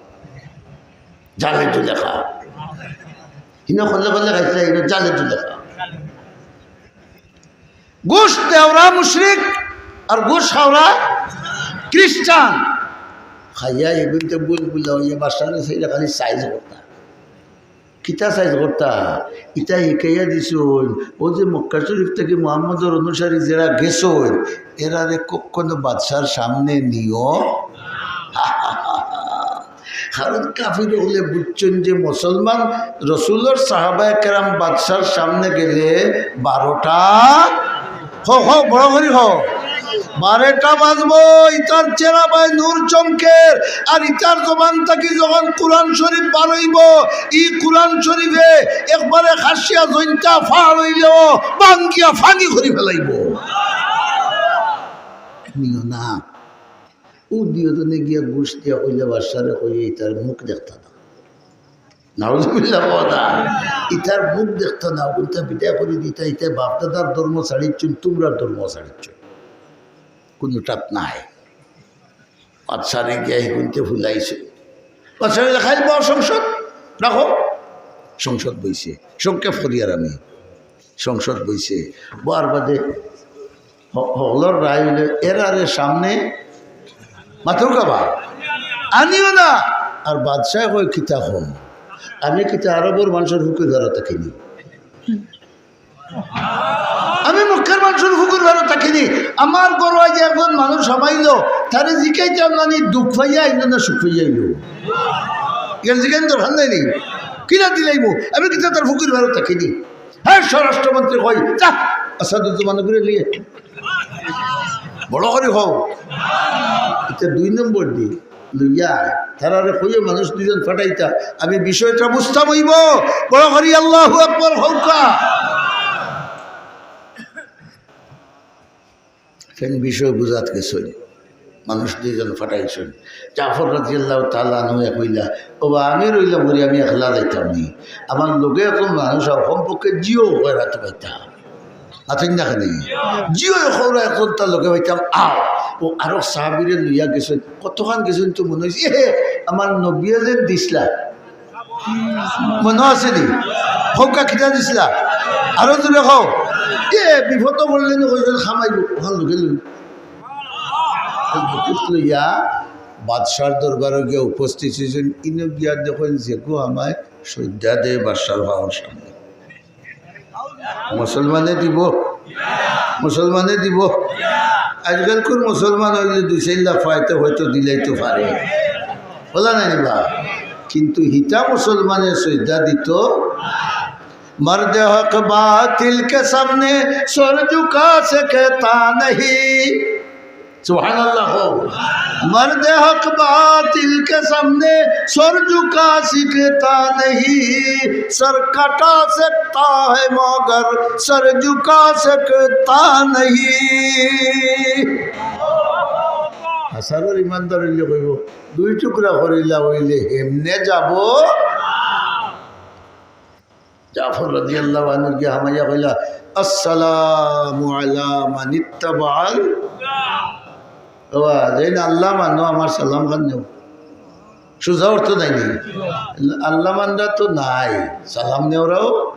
জালে জুলে খাও। হিনো খরলে খরলে খাইছলা, হিনো জালে জুলে খাও। ঘুষ দেওরা মুশরিক আর ঘুষ খাওরা খ্রিস্টান। খাইয়া এগুনতে বুলবুলা অইয়া বাদশারে চাইরা খালি সাইজ করতা। কিতা সাইজ করতা? ইতা হিকাইয়া দিছইন, অউ যে মক্কা শরীফ থাকি মুহাম্মদর অনুসারী যেরা গেছইন, এরারে কখনো বাদশার সামনে নিও। কারণ কাফির অকলে বুঝছইন যে মুসলমান রসুলর সাহাবায়ে কেরাম বাদশার সামনে গেলে বারোটা, হ, হ, বড় করি হ, বারোটা বাজবো। ইতার চেহারা বায় নূর চমকের, আর ইতার জবান থাকি যখন কোরআন শরীফ বার অইবো, ই কোরআন শরীফে একবারে খাসিয়া জৈন্তা ফাড় অইলেও ভাঙ্গিয়া ফানি করি ফালাইবো। নিও না। অউ দুইওজনে গিয়া ঘুষ দিয়া কইলা বাদশারে কইয়া, "ইতার মুখ দেখতা না।" নাউজুবিল্লাহ কও না। ইতার মুখ দেখতা না, উল্টা বিদায় করি দিতা, ইতায় বাপদাদার ধর্ম ছাড়িছইন, তুমরার ধর্ম ছাড়িছইন। কুনুটাত নাই। বাদশারে গিয়া হিগুনতে ফুলাইছে। বাদশারে লেখাইল, "বও সংসদ, ডাকো।" সংসদ বইছে। সংক্ষেপ করিয়ার আমি। সংসদ বইছে, বওয়ার বাদে হ-, হকলর রায় অইলো, এরারে সামনে মাতুক্কা বা, আনিও না। আর বাদশায় কয়, "কিতা কও? আমি কিতা আরবর মানষর ফুকুর ঘরো থাকি নি? আমি মক্কার মানষর ফুকুর ঘরো থাকি নি? আমার ঘরো আইজ একজন মানুষ হামাইলো, তারে জিকাইতাম না নি দুখ পাইয়া আইলো না সুখ পাইয়া আইলো? ইখান জিকাইন দরকার নাই নি?" কিলা দিলাইমু? আমি কিতা তার ফকির বারো থাকিনি? হ্যাঁ, স্বরাষ্ট্রমন্ত্রী কই, "যা, আসাদুজ্জামান করে নিয়ে।" বড় করি কও। ইটা দুই নম্বর দি লইয়া, তারারে কইও মানুষ দুইজন ফাটাইতা। আমি বিষয়টা বুঝতাম অইবো। বড় করি আল্লাহু আকবার কউক্কা। ফেন বিষয় বুঝাত গেছইন, মানুষ দুইজন ফাটাইছইন। জাফর রাদিয়াল্লাহু তাআলা আনহু কইলা, "ওবা, আমি রইলাম করি, আমি একলা যাইতাম নি। আমার লগে এখন মানুষ আর কমপক্ষে জিও কয়রা তো পাইতাম।" আছেন না কেন? জিও কয়রা এখন তার লগে পাইতাম, আও।" ও আরো সাহাবীরে লইয়া গেছইন, কতখান গেছইন তো মনে অইছে, "এ, আমার নবীয়ে যেন দিছলা।" মনো আছে নি? কউক্কা কিতা দিছলা? আরো জোরে কও। এ, বিপদো পড়লে নি কইছইন, "খামাইবো, ওখান লগে লই।" লইয়া বাদশার দরবারো গিয়া উপস্থিত অইছইন। ইনো গিয়া দেখইন, যেগু আমায় সইজদা দে বাদশার পাওর সামনে। মুসলমানে দিবো? মুসলমানে দিবো? আজকালকুর মুসলমান অইলে দুই চাইর লাখ পাইতে হয়তো দিলাইতো পারে, বলা নাই বা? কিন্তু হিতা মুসলমানে সইজদা দিতো? مرد حق باطل کے سامنے سر جھکا سکتا نہیں۔ سبحان اللہ ہو۔ مرد حق باطل کے سامنے سر جھکا سکتا نہیں، سر کٹا سکتا ہے مگر سر جھکا سکتا نہیں۔ হাছারর ইমানদার অইলে কইবো, "দুই টুকরা করিলা অইলে হেমনে যাবো।" জাফর রাদিয়াল্লাহু আনহু গিয়া হামাইয়া কইলা, "আসসালামু আলা মান ইত্তাবাআল।" বাবা, যেইন আল্লাহ মানো, আমার সালাম খান নেও। সুজা অর্থ নাই নি? আল্লাহ মানরা তো নাই, সালাম নেওরাও।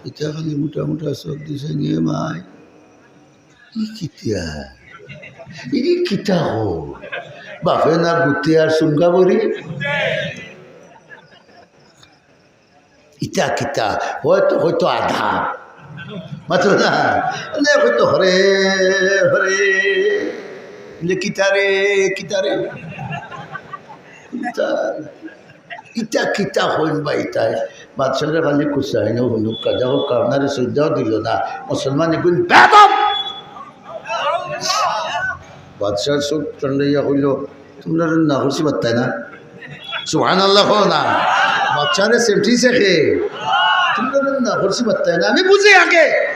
ইতা খালি মোটা মোটা চোখ দিছে, নিয়ে মাই। ই কিতা? ই কিতা হো? বাপে না গুতে আর সুঙ্গা বড়ি? ইতা কিতা? হয়তো, হয়তো আধা। মাতো না? মানে হয়তো হরে, হরে। বলে, "কিতা রে, কিতা রে?" ইতা, ইতা কিতা কইন বা ইতায়? বাদশারে খালি কুসাইন, হুনুক্কা, দেখো, আপনারে সইজদাও দিল না। মুসলমান এগুন বেয়াদব। বাদশার চোখ ঠান্ডা ইয়া কইল, "তোমরা না করছি পারতায় না?" সুবহানাল্লাহ কও না। বাদশারে সেমটি শেখে, "তোমরা না করছি পারতায় না, আমি বুঝি আগে।"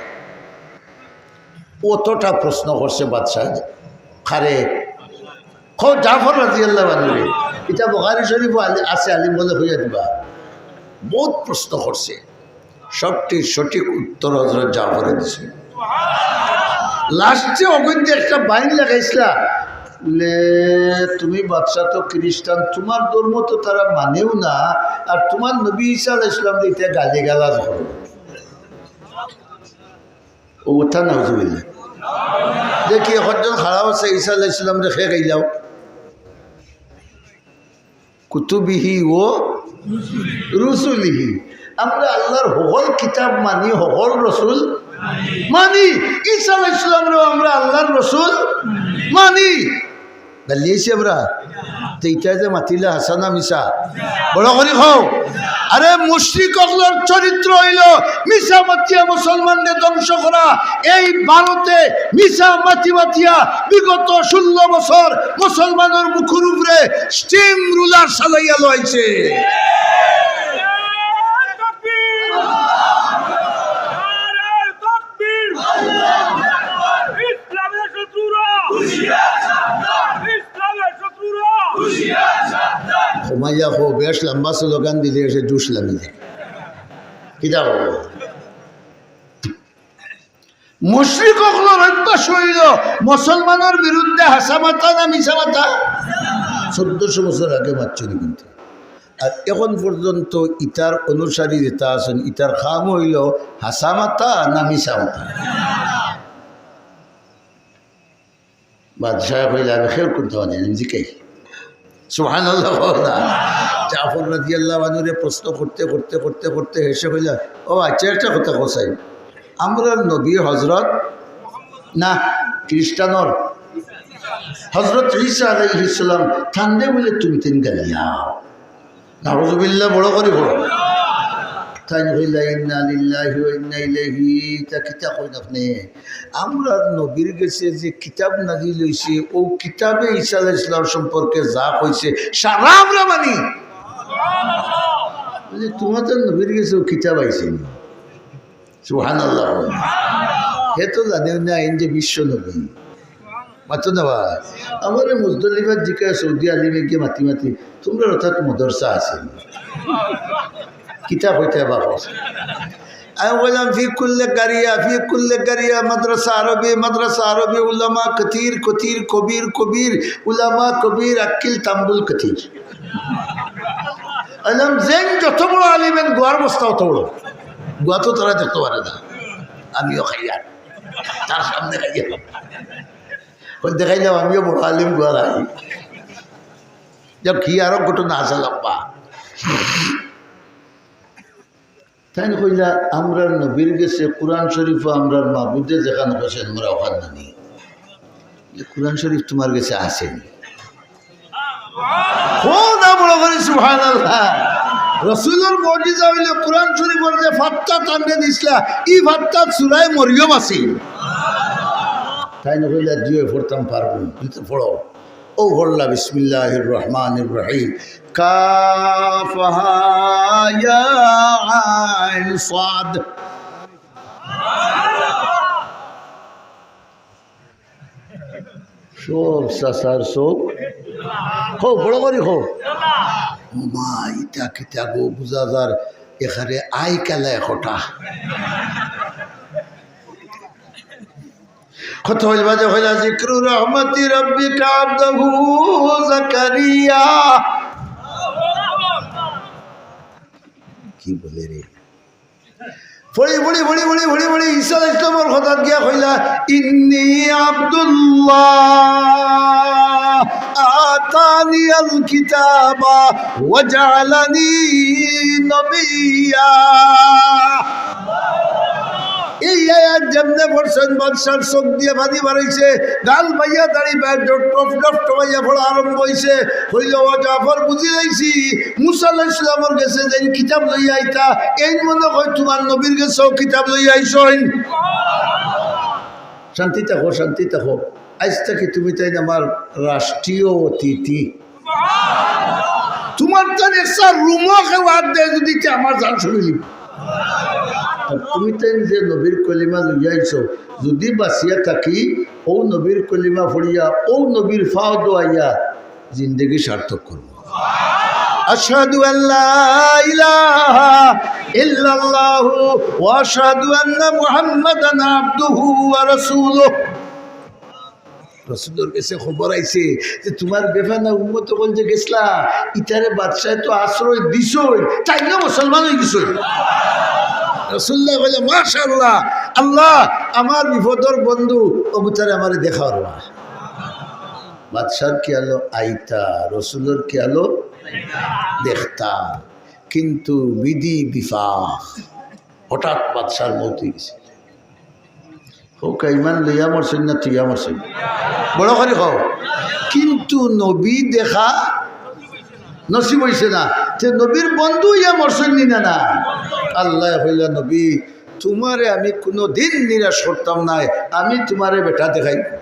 অতটা প্রশ্ন করছে বাদশায়। কারে? কও জাফর রাদিয়াল্লাহু আনহুরে। ইটা বুখারী শরীফো আলি-, আছে, আলিম বলে কইয়া দিবা। বউত প্রশ্ন করছে। সবটির সঠিক উত্তর হযরত জাফরে দিছে। লাস্টে অগুইন্তে একটা বাইন লাগাইছলা, বলে, "তুমি বাদশা তো খ্রিস্টান, তোমার ধর্ম তো তারা মানেও না, আর তোমার নবী ঈসা আলাইহিস সালামরে ইতা গালিগালাজ করো।" ও কথা নাউজুবিল্লাহ। দেখি, একজন খাড়া আছে, ঈসা আলাইহিস সালামরে কে গাইলাও? কুতুবিহি ও রুসুলিহি। আমরা আল্লাহর হকল কিতাব মানি, হকল রসুল মানি। ঈসা আলাইহিস সালামরেও আমরা আল্লাহর রসুল মানি। গালিয়াইছি আমরা? তে ইতায় যে মাতিলা হাছা না মিছা? বড় করি কও। আরে মুশরিক অকলর চরিত্র অইল মিছা মাতিয়া মুসলমানরে ধ্বংস করা। এই ভারতে মিছা মাতি মাতিয়া বিগত ষোলো বছর মুসলমানর মুখর উপরে স্টিম রুলার চালাইয়া লইছে। ইসলামের শত্রুরা! ইসলামের শত্রুরা! হুমাইয়া কও, বেশ লম্বা স্লোগান দিলে এসে জুশ লামি যায়। কিতা কও? মুশরিক অকলর অভ্যাস অইল মুসলমানর বিরুদ্ধে হাছা মাতা না মিছা মাতা? চৌদ্দশো বছর আগে মাতছইন কিন্তু। আর এখন পর্যন্ত ইতার অনুসারী যেতা আছইন, ইতার কাম অইল হাছা মাতা না মিছা মাতা? বাদশায় কইলা, "আমি কেউর কুন্তা মানি না, আমি জিকাই।" সুবহানাল্লাহ কও না। জাফর রাদিয়াল্লাহু আনহুরে প্রশ্ন করতে, করতে, করতে, করতে শেষে কইলা, "ও আচ্ছা, একটা কথা কও চাই, আমরার নবী হযরত না, খ্রিস্টানর হযরত ঈসা আলাইহিস সালাম, তানরে বুলে তুমি তাইন গালিয়াও।" নাউজুবিল্লাহ, বড় করি বলো। তাইন কইলা, "ইন্না লিল্লাহি ওয়া ইন্না ইলাইহি।" তা কিতা কইন আপনে? আমরার নবীর গেছে যে কিতাব নাজিল অইছে, অউ কিতাবে ঈসা আলাইহিস সালাম সম্পর্কে যা কইছে, সারা আমরা মানি। বলে, "তুমার নবীর গেছে অউ কিতাব আইছে নি?" সুবহানাল্লাহ। হে তো জানেও না, এইন যে বিশ্ব নবী। মাতো না বা? আমারে মুজদালিফাত জিকায় সৌদি আলিমে গিয়া মাতি মাতি, "তুমরার অর্থাৎ মাদ্রাসা আছে নি?" কিতা কইতা বা কও? আমি কইলাম, "ফি কুল্লি কারিয়া, ফি কুল্লি কারিয়া মাদ্রাসা আরবি, মাদ্রাসা আরবি, উলামা কতির, কতির, কবির, কবির, উলামা কবির, আক্কিল তাম্বুল কতির।" কইলাম, "যেইন যত বড় আলিম, এইন গুয়ার বস্তা অত বড়। গুয়া তো তারা দেখতো পারে না, আমিও খাইয়ার, তার সামনে খাইয়ার।" কই দেখাইলাম, "আমিও বড় আলিম, গুয়া খাই।" যাক, কি আরো ঘটনা আছে লম্বা। তাইন কইলা, "আমরার নবীর গেছে কোরআন শরীফো আমরার মাবুদে যেখান কইছইন, আমরা অখান মানি। যে কোরআন শরীফ তুমার গেছে আছে নি?" কও না বড় করি সুবহানাল্লাহ। রসুলর মুজিজা অইলো কোরআন শরীফর যে ফাত্তা তানরে দিছলা, ই ফাত্তাত সূরায়ে মরিয়ম আছে। তাইন কইলা, "জি অয়, পড়তাম পারমু।" বলে, "তো পড়ো।" অউ পড়লা, বিসমিল্লাহির রহমানির রহিম। কাফ হা ইয়া আইন সাদ। সব চাচার চউখ। কও, বড় করি কও। ও মা, ইতা কিতা গো, বুঝা যার এখানে আই কালা একটা। কত অইল বাজে কইলা, "যিকরু রাহমাতি রাব্বিকা আবদাহু জাকারিয়া।" কি বলে রে? পড়ি, পড়ি, পড়ি, পড়ি, পড়ি, পড়ি, ঈসা আলাইহিস সালামর কথাত গিয়া কইলা, "ইন্নী আব্দুল্লাহ, আতানিয়াল কিতাবা ওয়া জাআলানি নবিয়্যা।" এই আয়াত যেমনে পড়ছইন, বাদশার চউখ দিয়া পানি বারইছে, গাল বাইয়া দাড়ি বাইয়া ডপ ডপ ডপ টপাইয়া পড়া আরম্ভ অইছে। কইলা, "ও জাফর, বুঝি লাইছি, মুসা আলাইহিস সালামর গেছে যেইন কিতাব লইয়া আইতা, এইন মনো কয় তুমার নবীর গেছেও কিতাব লইয়া আইছইন।" শান্তি থাকো, শান্তি থাকো। আইজ থাকি তুমি তাইন আমার রাষ্ট্রীয় অতিথি। তুমার তাইন একটা রুমো কেউ আত দেয় যুদি, তে আমার জান ছুটি নিবো। আর তুমি তাইন যে নবীর কলিমা লইয়া আইছো, যুদি বাঁচিয়া থাকি, অউ নবীর কলিমা পড়িয়া, অউ নবীর পাও ধইয়া জিন্দেগি সার্থক করমু। আশহাদু আল্লা ইলাহা ইল্লাল্লাহু ওয়া আশহাদু আন্না মুহাম্মাদান আবদুহু ওয়া রাসূলুহু। রসুলর গেছে খবর আইছে যে তুমার বেফানা উম্মত অকল যে গেছলা, ইতারে বাদশায় তো আশ্রয় দিছইন, তাইনও মুসলমান অইগেছইন। রাসুলুল্লায় কইলা, "মাশাআল্লাহ, আল্লাহ, আমার বিপদর বন্ধু, অগুতারে আমারে দেখাও রে মা।" বাদশার খিয়ালো আইতা, রসুলর খিয়ালো দেখতা, কিন্তু বিধি বিপাক, হঠাৎ বাদশার মউত অইগেছে। কউক্কা, ইমান লইয়া মরছইন না থুইয়া মরছইন? বড় করি কও। কিন্তু নবী দেখা নসিব অইছে না। তে নবীর বন্ধু অইয়া মরছইন নি না, না? আল্লায় কইলা, "নবী, তুমারে আমি কুনুদিন নিরাশ করতাম নায়, আমি তুমারে বেটা দেখাইমু।"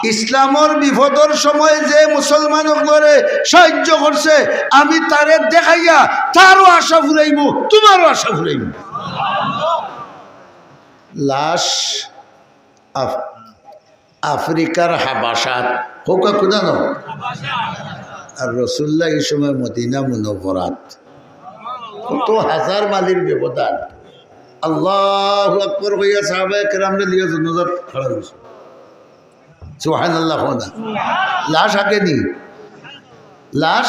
ইসলামর বিপদর সময় যে মুসলমান অকলরে সাহায্য করছে, আমি তারে দেখাইয়া তারও আশা ফুরাইমু, তুমারও আশা ফুরাইমু। লাশ আফ-, আফ্রিকার হাবাসাত, কউক্কা কুনানো? আর রসুলুল্লাহ ই সময় মদিনা মুনাওয়ারাত। কত হাজার মাইলর ব্যবধান। আল্লাহু আকবার কইয়া সাহাবায়ে কেরামরে লইয়া জানাজাত খাড়া অইছে। সুবহানাল্লাহ কও না। লাশ আগে নি? লাশ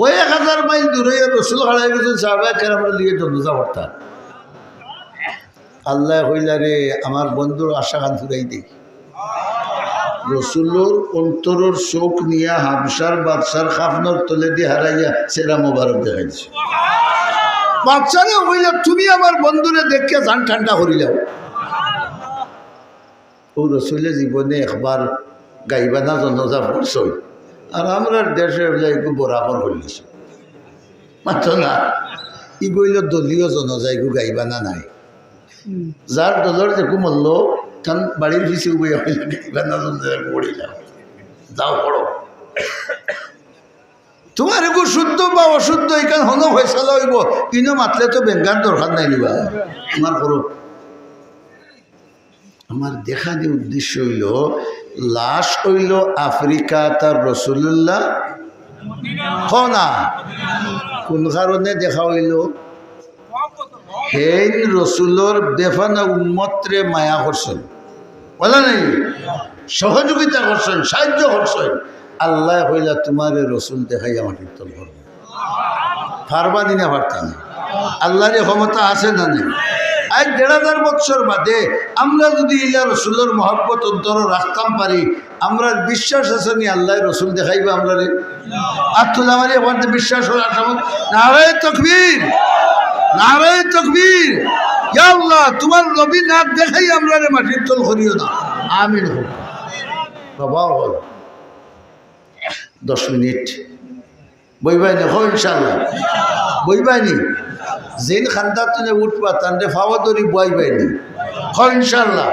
কয়েক হাজার মাইল দূরে রসুল খাড়া অইগেছইন, সাহাবায়ে কেরামরে লইয়া জানাজা পড়তা। আল্লায় কইলা, "রে, আমার বন্ধুর আশাখান ফুরাই দেই।" রসুলর অন্তরর চউখ নিয়া হাবশার বাদশার কাফনর তলেদি হারাইয়া চেহারা মোবারক দেখাইছে। বাদশারে কইলা, "তুমি আমার বন্ধুরে দেখিয়া জান ঠান্ডা করিলাও।" অউ রসুলে জীবনে একবার গাইবানা জানাজা পড়ছইন। আর আমরার দেশে অইলে একটু বরাবর অইলিছে। মাতো না। ইগু অইলো দলীয় জনজা, ইগু গাইবা না নাই। হুম। যার দলর যেগু মরলো, তান বাড়ির পিছে উবাইয়া কইলা, "গাইবা না, জনজা, পড়ি যাও, যাও পড়ো।" তুমার ইগু শুদ্ধ বা অশুদ্ধ, ইখান হনো ফয়সালা অইবো, ইনো মাতলে তো বেঙ্গার দরকার নাই নিবা। তুমার করো। আমার দেখানি উদ্দেশ্য অইলো, লাশ অইলো আফ্রিকাত আর রসুলুল্লাহ কও না। কুন কারণে দেখা অইলো? হেইন রসুলর বেফানা উম্মতরে মায়া করছইন, বুঝলা নি? সহযোগিতা করছইন, সাহায্য করছইন। আল্লায় কইলা, "তুমারে রসুল দেখাইয়া মাটির তল করমু।" পারবা নি না পারতা না? আল্লার ই ক্ষমতা আছে না নাই? আইজ দেড় হাজার বৎসর বাদে আমরা যুদি ইলা রসুলর মহব্বত অন্তরো রাখতাম পারি, আমরার বিশ্বাস আছে নি আল্লায় রসুল দেখাইবা আমরারে? আত তুলা মারি অখানতে বিশ্বাস অর আশা। নারায়ে তাকবীর, নারায়ে তাকবীর। ইয়া আল্লাহ, তুমার নবী না দেখাইয়া আমরারে মাটির তল করিও না। আমিন কও। বাবা অকল, দশ মিনিট। বইবায়নি, কও ইনশাআল্লাহ। বইবায়নি। যেইন কান্দাত থনে উঠবা, তানরে পাও ধরি বওয়াইবায়নি। কও ইনশাআল্লাহ।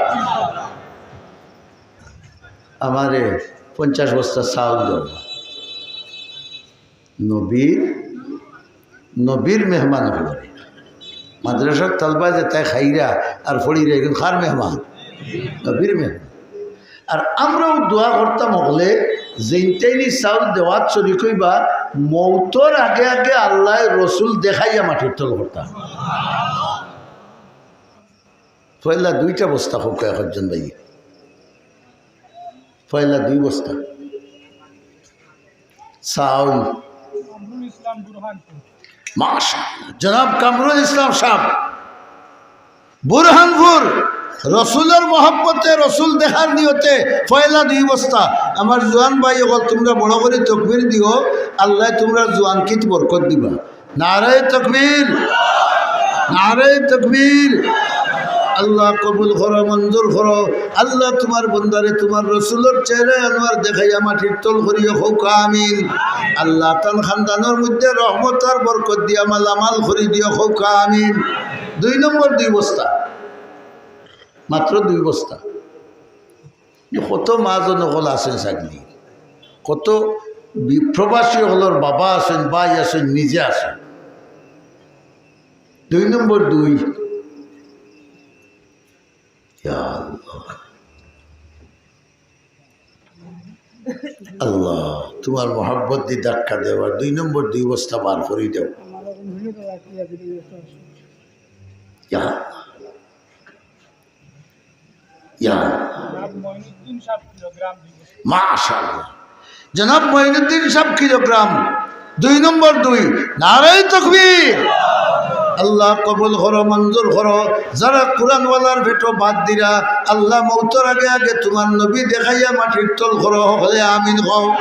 আমারে পঞ্চাশ বস্তা চাউল দেও। নবীর, নবীর মেহমান অকলরে। মাদ্রাসার তালবা যেতায় খাইরা আর পড়িরা, ইগুন কার মেহমান? নবীর মেহমান। আর আমরাও দোয়া করতাম অকলে, যেইনটাইনি চাউল দেওয়াত শরিক অইবা, মউতর আগে আগে আল্লায় রসুল দেখাইয়া মাটির তল করতা। পয়লা দুইটা বস্তা কউক্কা একজন ভাই, পয়লা দুই বস্তা চাউল। মাশাআল্লাহ, জনাব কামরুল ইসলাম সাব, বুরহানপুর, রসুলর মহব্বতে, রসুল দেখার নিয়তে পয়লা দুই বস্তা। আমার জোয়ান ভাই অকল, তুমরা বড় করি তকবীর দিও, আল্লায় তুমরার জোয়ানকিত বরকত দিবা। নারায়ে তাকবীর, নারায়ে তাকবীর। আল্লাহ কবুল করো, মঞ্জুর করো। আল্লাহ তুমার বন্দারে তুমার রসুলর চেহারা আনোয়ার দেখাইয়া মাটির তল করিও, কউক্কা আমিন। আল্লাহ তান খান্দানর মধ্যে রহমত আর বরকত দিয়া মালামাল করি দিও, কউক্কা আমিন। দুই নম্বর দুই বস্তা, মাত্র দুই বস্তা। কত মাজন অকল আছইন ছাগলি, কত বি-, প্রবাসী অকলর বাবা আছইন, ভাই আছইন, নিজে আছইন। দুই নম্বর দুই। ইয়া আল্লাহ। আল্লাহ, তুমার মহব্বত দি ধাক্কা দেও, আর দুই নম্বর দুই বস্তা বার করি দেও। ইয়া আল্লাহ। ইয়া। জনাব মঈনুদ্দিন সাব কিলোগ্রাম দুই বস্তা। মাশাআল্লাহ। জনাব মঈনুদ্দিন সাব কিলোগ্রাম, দুই নম্বর দুই। নারায়ে তাকবীর। আল্লাহ কবুল করো, মঞ্জুর করো। যারা কোরআনওয়ালার পেটো ভাত দিরা, আল্লাহ মউতর আগে আগে তুমার নবী দেখাইয়া মাটির তল করো, হকলে আমিন কও।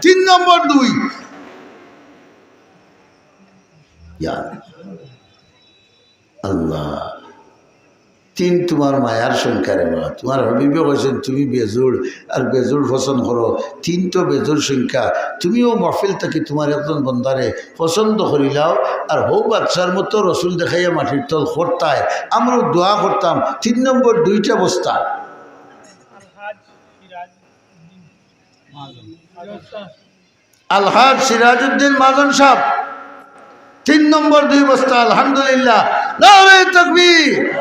তিন নম্বর দুই। ইয়া আল্লাহ। তিন তুমার মায়ার সংখ্যা রে বাবা। তুমার হাবিবে কইছইন, "তুমি বেজুড় আর বেজুড় পছন্দ করো।" তিন তো বেজুড় সংখ্যা। তুমিও মাহফিল থাকি তুমার একজন বন্দারে পছন্দ করিলাও, আর হউ বাদশার মতো রসুল দেখাইয়া মাটির তল করতায়। আমরাও দোয়া করতাম, তিন নম্বর দুইটা বস্তা। আলহাজ সিরাজউদ্দিন মাজন সাব, তিন নম্বর দুই বস্তা, আলহামদুলিল্লাহ। নারায়ে তাকবীর।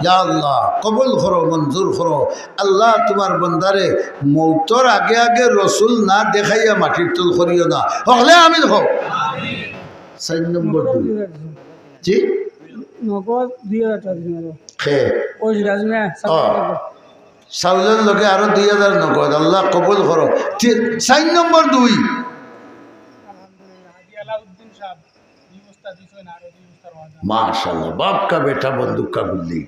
ইয়া আল্লাহ, কবুল করো, মঞ্জুর করো। আল্লাহ, তুমার বন্দারে মউতর আগে আগে রসুল না দেখাইয়া মাটির তল করিও না। হকলে আমিন কও। চাইর নম্বর দুই। জি? নগদ দুই হাজার টাকা দিন আরো। খে। ওই সিরাজ মিয়া, ও। চাউলর লগে আরো দুই হাজার নগদ। আল্লাহ কবুল করো। তি-, চাইর নম্বর দুই। আলহামদুলিল্লাহ, হাজী আলাউদ্দিন সাহেব, দুই বস্তা দিছইন, আরো দুই বস্তার ওয়াদা। মাশাআল্লাহ, বাপ কা বেটা বন্দুক কা গুল্লি।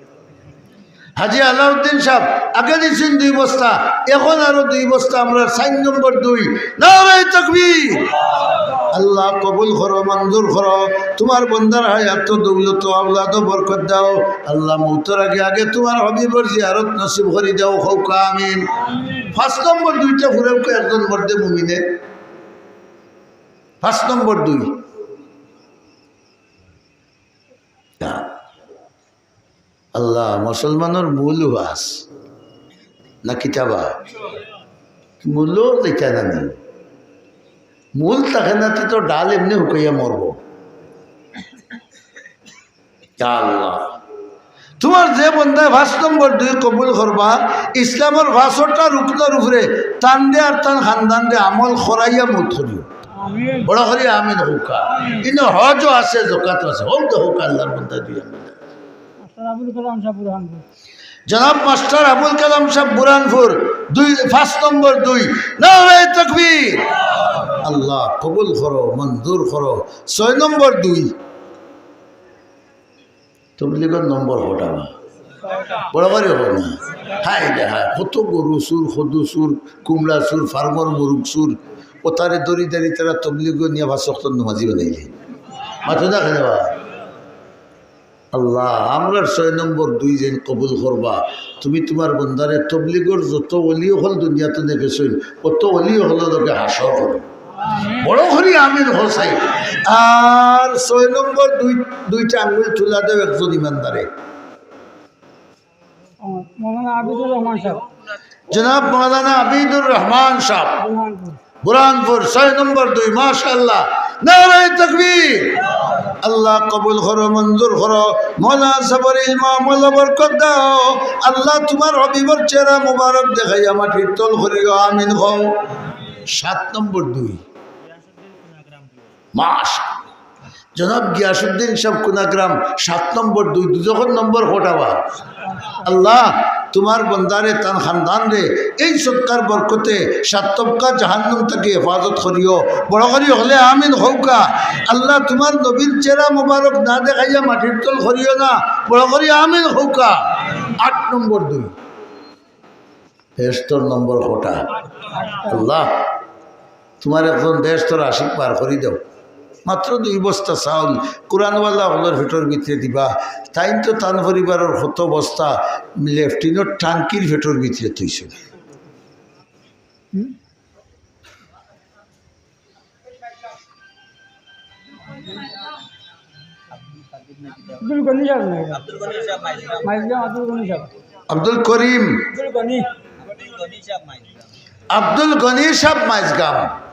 হাজী আলাউদ্দিন সাহেব আগে দিছইন দুই বস্তা, এখন আরো দুই বস্তা, আমরার চাইর নম্বর দুই। নারায়ে তাকবীর। আল্লাহ কবুল করো, মঞ্জুর করো। তুমার বন্দার হায়াত দৌলত আওলাদ বরকত দাও। আল্লাহ মউতর আগে আগে তুমার হাবিবর জিয়ারত নসিব করি দাও, কউক্কা আমিন। পাঁচ নম্বর দুইটা ফুরাউক্কা একজন মর্দে মুমিনে। পাঁচ নম্বর দুই। না। আল্লাহ, মুসলমানর মূল ওয়াজ না কিতাবা? মূল যেটা জানি, মূল থাকে না, তে তো ডাল এমনে হুকাইয়া মরবো। ইয়া আল্লাহ, তোমার যে বন্দায় পাঁচ নম্বর দুই কবুল করবা, ইসলামর পাঁচটা রুকনর উপরে তানরে আর তান খানদানরে আমল করাইয়া মউত করিও। আমিন। বড় করি আমিন কউক্কা। আমিন। ইনো হজও আছে, জকাতও আছে, হউক তো হউক, আল্লাহর বন্দা দুই। মাস্টার আবুল কালাম সাহেব বুরহানপুর। জনাব মাস্টার আবুল কালাম সাহেব বুরহানপুর, দুই, পাঁচ নম্বর দুই। নারায়ে তাকবীর। আল্লাহ কবুল করো, মঞ্জুর করো। ছয় নম্বর দুই। তবলিগর নম্বর কটা? বড় করি কও না। হায় রে হায়, কত গরু চুর, কদু চুর, কুমড়া চুর, ফার্মর মুরুগ চুর, ওতারে ধরি ধরি তারা তবলিগ নিয়া পাঁচ ওয়াক্ত নমাজি বানাইলে। মাতো না কেনে বা? আল্লাহ, আমরার ছয় নম্বর দুই যেইন কবুল করবা। তুমি তোমার বন্দারে তবলিগর যত ওলি অকল দুনিয়াত গেছইন, অত ওলি অকলর লগে হাশর করো। বড় করি আমিন কও চাই। আর ছয় নম্বর দুই, দুইটা আঙ্গুল তুলা দেও একজন ইমানদারে। ও, মৌলানা আবিদুর রহমান সাহেব। জনাব মৌলানা আবিদুর রহমান সাহেব। বুরহানপুর। বুরহানপুর, ছয় নম্বর দুই, মাশাআল্লাহ। নারায়ে তাকবীর। আল্লাহ কবুল করো, মঞ্জুর করো। মৌলানা সাহেবর ইলমো আমলো বরকত দাও। আল্লাহ তোমার হাবিবর চেহারা মুবারক দেখাইয়া মাটির তল করিও, আমিন কও। সাত নম্বর দুই। মাশাআল্লাহ। জনাব গিয়াসউদ্দিন সাহেব কুনাগ্রাম, সাত নম্বর দুই, দুজখর নম্বর কটা বা? আল্লাহ, তোমার বন্দারে, তান খানদানরে, এই সদকার বরকতে সাত তবকা জাহান্নাম থাকি হেফাজত করিও। বড় করি হকলে আমিন কউক্কা। আল্লাহ, তোমার নবীর চেহারা মোবারক না দেখাইয়া মাটির তল করিও না। বড় করি আমিন কউক্কা। আট নম্বর দুই। বেহেশতর নম্বর কটা? আল্লাহ, তোমার একজন বেহেশতর আশিক বার করি দেও। মাত্র দুই বস্তা চাউল কোরআনওয়ালা অকলর পেটর ভিতরে দিবা। তাইন তো তান পরিবারর কত বস্তা লেফটিনর টাঙ্কির পেটর ভিতরে থইছে। হুম? আব্দুল গনি সাহেব নাই। আব্দুল গনি সাহেব মাইজগাম। মাইজগাম আব্দুল গনি সাহেব। আব্দুল গনি। আব্দুল গনি সাহেব মাইজগাম। আব্দুল গনি সাহেব মাইজগাম।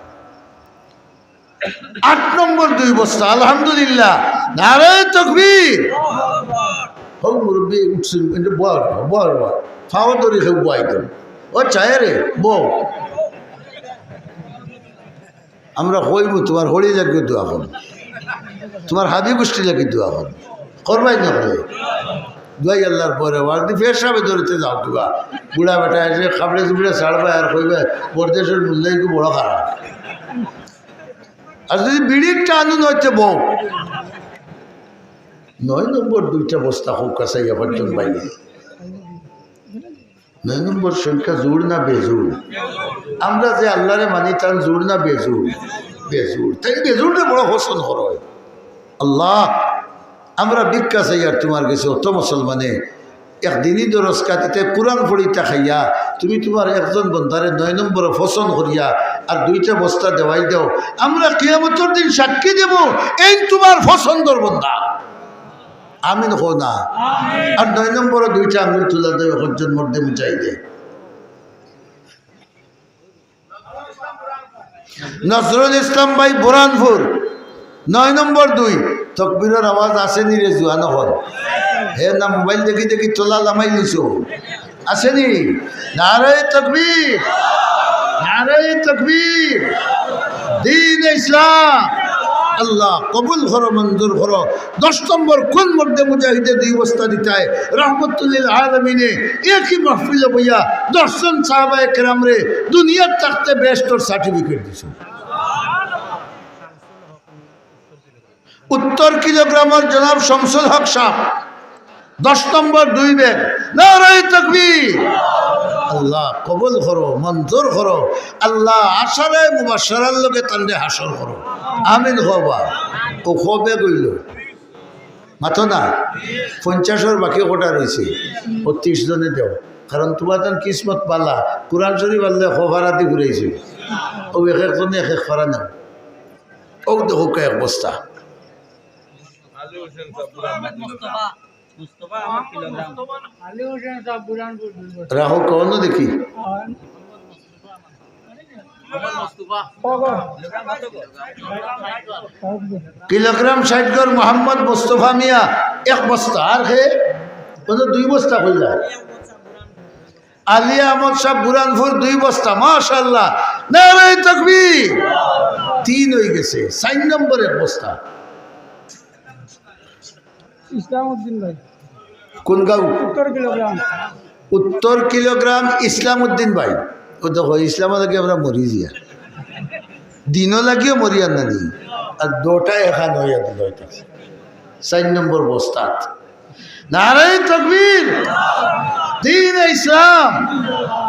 আট নম্বর দুই বস্তা, আলহামদুলিল্লাহ। নারায়ে তাকবীর। হউ মুরব্বি উঠছইন, এটা বল, বল, বল। ফাওয়া ধরি কেউ বয় তো। ও চায় রে, বউ। আমরা কইমু, তোমার হড়ি লাগি দোয়া করো, তোমার হাবি গোষ্ঠী লাগি দোয়া করো, করবাই না করে? দোয়াই আল্লাহর পরে ওয়ার্দি ফের সাবে ধরতে যাও কিবা। বুড়া বেটা এসে খাবড়ে চুবড়ে ছাড়বা আর কইবা, "পরদেশের মুল্লাইকে বড় খারাপ।" আর যদি বিড়ির টানুন হইতে বউ, নয় নম্বর দুইটা বস্তা হোক কাছাইয়া পর্যন্ত বাইরে। নয় নম্বর সংখ্যা জোড় না বেজোড়? আমরা যে আল্লাহরে মানি, তান জোড় না বেজোড়? বেজোড়। তাই বেজোড়রে বড় পছন্দ করা হয়। আল্লাহ, আমরা ভিক্ষা চাই আর তোমার গেছে অত মুসলমানে একদিনই দরস কাটিতে কোরআন পড়িতা খাইয়া তুমি তোমার একজন বন্দারে নয় নম্বরে পছন্দ করিয়া আর দুইটা বস্তা দেওয়াই দাও। আমরা কিয়ামতর দিন সাক্ষী দেব, এই তোমার পছন্দর বন্দা। আমিন কও না। আর নয় নম্বরে দুইটা আঙুল তুলা দেও একজন মর্দে মুজাহিদে। নজরুল ইসলাম ভাই বুরহানপুর, নয় নম্বর দুই। তকবীরর আওয়াজ আছেনি রে জুয়ান অকল? হে না মোবাইল দেখি দেখি তোলা লামাই নিছো? আছেনি? নারায়ে তাকবীর, নারায়ে তাকবীর, দ্বীনে ইসলাম। আল্লাহ কবুল করো, মঞ্জুর করো। দশ নম্বর কোন মর্দে মুজাহিদে দুই বস্তা দিতায় রহমতুল্লিল আলামিনে একই মাহফিলে বইয়া দশ জন সাহাবায়ে কেরামরে দুনিয়াত থাকতে বেহেশতর সার্টিফিকেট দিছে। উত্তর কিলোগ্রামর জনাব শামসুল হক সাহেব, দশ নম্বর দুই ব্যাগ। নারায়ে তাকবীর। আল্লাহ কবুল করো, মঞ্জুর করো। আল্লাহ আশারায়ে মুবাশশারার লগে তানরে হাশর করো। আমিন কও বা। ও কয় ব্যাগ অইলো? মাতো না। পঞ্চাশর বাকি কটা রইছে? ও ত্রিশ জনে দেও। কারণ তোমার তান কিসমত বালা। কোরআন শরীফ আনলে ক পারা দি ঘুরাইছে। ও এক একজনে এক এক পারা নেও। ও দেখো এক বস্তা। রাখো, কওনো দেখি। কিলোগ্রাম ষাইট গড় মোহাম্মদ মুস্তফা মিয়া এক বস্তা, আর হে কোনো দুই বস্তা কইলা। আলী আহমদ সাহেব বুরহানপুর দুই বস্তা, মাশাআল্লাহ, নারায়ে তাকবীর, তিন অই গেছে, চাইর নম্বর এক বস্তা। ইসলাম উদ্দিন ভাই। কোন গাঁও? উত্তর কিলোগ্রাম। উত্তর কিলোগ্রাম ইসলাম উদ্দিন ভাই। ও দেখো, ইসলাম লাগি আমরা মরি যিয়া। দিনও লাগিও মরিয়ার নানি। আর দুটায় একখান অইয়া দিল এটা। চাইর নম্বর বস্তাত। নারায়ে তাকবীর। দ্বীনে ইসলাম।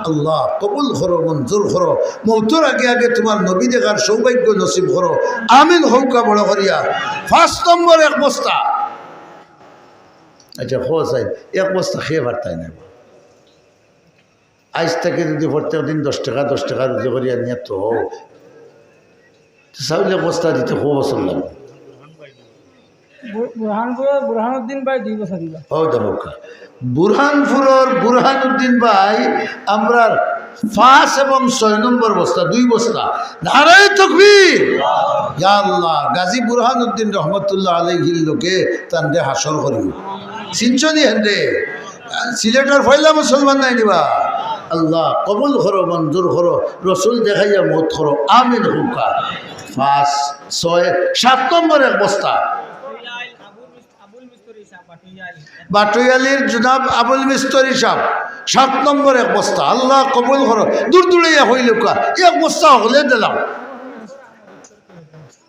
আল্লাহ কবুল করো, মঞ্জুর করো। মউতর আগে আগে তুমার নবী দেখার সৌভাগ্য নসিব করো। আমিন কউক্কা বড় করিয়া। পাঁচ নম্বর এক বস্তা। আচ্ছা, কও চাই, এক বস্তা খেয়ে পারতায় না। আইজ থাকি যদি প্রত্যেক দিন দশ টেকা, দশ টেকা রুজি করি আনিয়া তো, তো চাউল এক বস্তা দিতে কয় বছর লাগবো? বু-, বুরহানপুরর বুরহানুদ্দিন ভাই দুই বছর দিবা। ও দেখো কা। বুরহানপুরর বুরহানুদ্দিন ভাই, আমরার পাঁচ এবং ছয় নম্বর বস্তা, দুই বস্তা। নারায়ে তাকবীর। ইয়া আল্লাহ, গাজী বুরহানুদ্দিন রহমতুল্লাহ আলাইহির লগে তানরে হাশর করিও। চিনছো নি হেনরে? সিলেটর পয়লা মুসলমান নায় নি বা? আল্লাহ কবুল করো, মঞ্জুর করো, রসুল দেখাইয়া মউত করো, আমিন কউক্কা। পাঁচ, ছয়, সাত নম্বর এক বস্তা। বাটুইয়ালির জনাব আবুল মিস্তরি সাহেব, সাত নম্বর এক বস্তা। আল্লাহ কবুল করো। দূর দূরে ইয়া অইল কা, এক বস্তা অকলে দিলাম।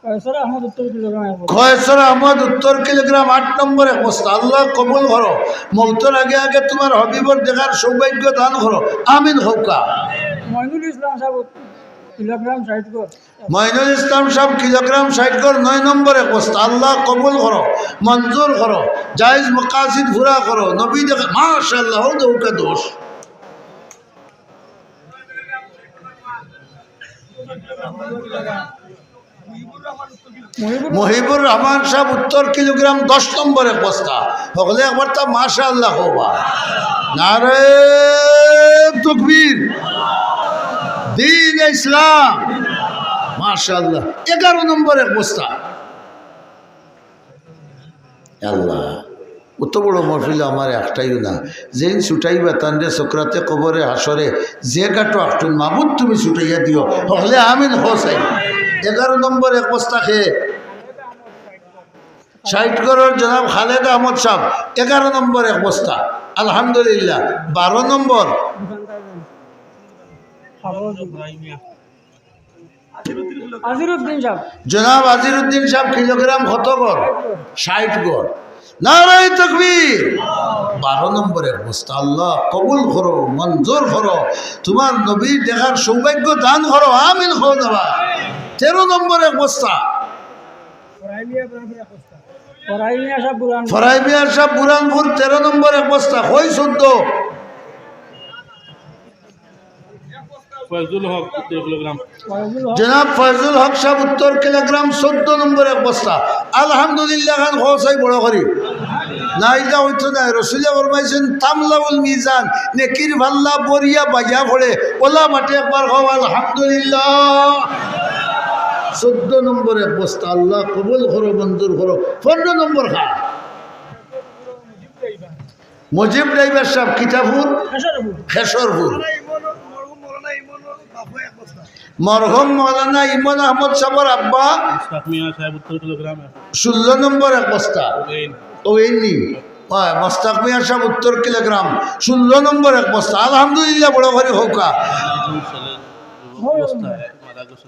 কয়েসর আহমদ উত্তর কিলোগ্রাম এক বস্তা। কয়েসর আহমদ উত্তর কিলোগ্রাম আট নম্বর এক বস্তা। আল্লাহ কবুল করো। মউতর আগে আগে তুমার হাবিবর দেখার সৌভাগ্য দান করো। আমিন কউক্কা। মইনুল ইসলাম সাহেব উত্তর কিলোগ্রাম ষাইট গড়। মইনুল ইসলাম সাহেব কিলোগ্রাম ষাইট গড় নয় নম্বর এক বস্তা। আল্লাহ কবুল করো, মঞ্জুর করো, জায়েজ মাকাসিদ পুরা করো, নবী দেখা, মাশাআল্লাহ, অউ দেখো কা দশ। মহিবুর রহমান সাহেব উত্তর কিলোগ্রাম দশ নম্বর এক বস্তা। হকলে একবার তা মাশাআল্লাহ কও বা। নারায়ে তাকবীর। দ্বীনে ইসলাম। মাশাআল্লাহ। এগারো নম্বর এক বস্তা। আল্লাহ, অত বড় মহফিল আমার একটাইও না। যেইন ছুটাইবা তানরে সকরাতে কবরে হাশরে যে গাটো আটুন মাবুদ তুমি ছুটাইয়া দিও। হকলে আমিন কও চাই। এগারো নম্বর এক বস্তা খেয়ে ষাইট গড়র জনাব খালেদ আহমদ সাহেব এগারো নম্বর এক বস্তা। আলহামদুলিল্লাহ। বারো নম্বর আজিরুদ্দিন সাহেব। জনাব আজিরুদ্দিন সাহেব কিলোগ্রাম কত গড়? ষাইট গড়। নারায়ে তাকবীর। বারো নম্বর এক বস্তা। আল্লাহ কবুল করো, মঞ্জুর করো, তুমার নবীর দেখার সৌভাগ্য দান করো। আমিন কও না বা। তেরো নম্বর এক বস্তা। ফরাই মিয়া সাহেব বুরহান। ফরাই মিয়া সাহেব বুরহানপুর তেরো নম্বর এক বস্তা। কই চৌদ্দ? ফয়জুল হক উত্তর কিলোগ্রাম। জনাব ফয়জুল হক সাহেব উত্তর কিলোগ্রাম চৌদ্দ নম্বর এক বস্তা। আলহামদুলিল্লাহ খান কও চাই বড় করি। না, ইটা অইতো নায়। রসুলে ফরমাইছইন, "তামলাউল মিজান", নেকির পাল্লা ভরিয়া বাইয়া পড়ে। অলা মাটি একবার কও, আলহামদুলিল্লাহ। চৌদ্দ নম্বর এক বস্তা, আল্লাহ কবুল করো, মঞ্জুর করো। পনরো নম্বর খান। মুজিব ড্রাইভার সাহেব, কিতাপুর? খেশরপুর। খেশরপুর। মরহুম মৌলানা ইমন আহমদ সাহেবর আব্বা। মুস্তাক মিয়া সাহেব উত্তর কিলোগ্রাম। ষোলো নম্বর এক বস্তা। ওইন। ওইনি। হয়, মুস্তাক মিয়া সাহেব উত্তর কিলোগ্রাম। ষোলো নম্বর এক বস্তা। আলহামদুলিল্লাহ, বড় করি কউক্কা।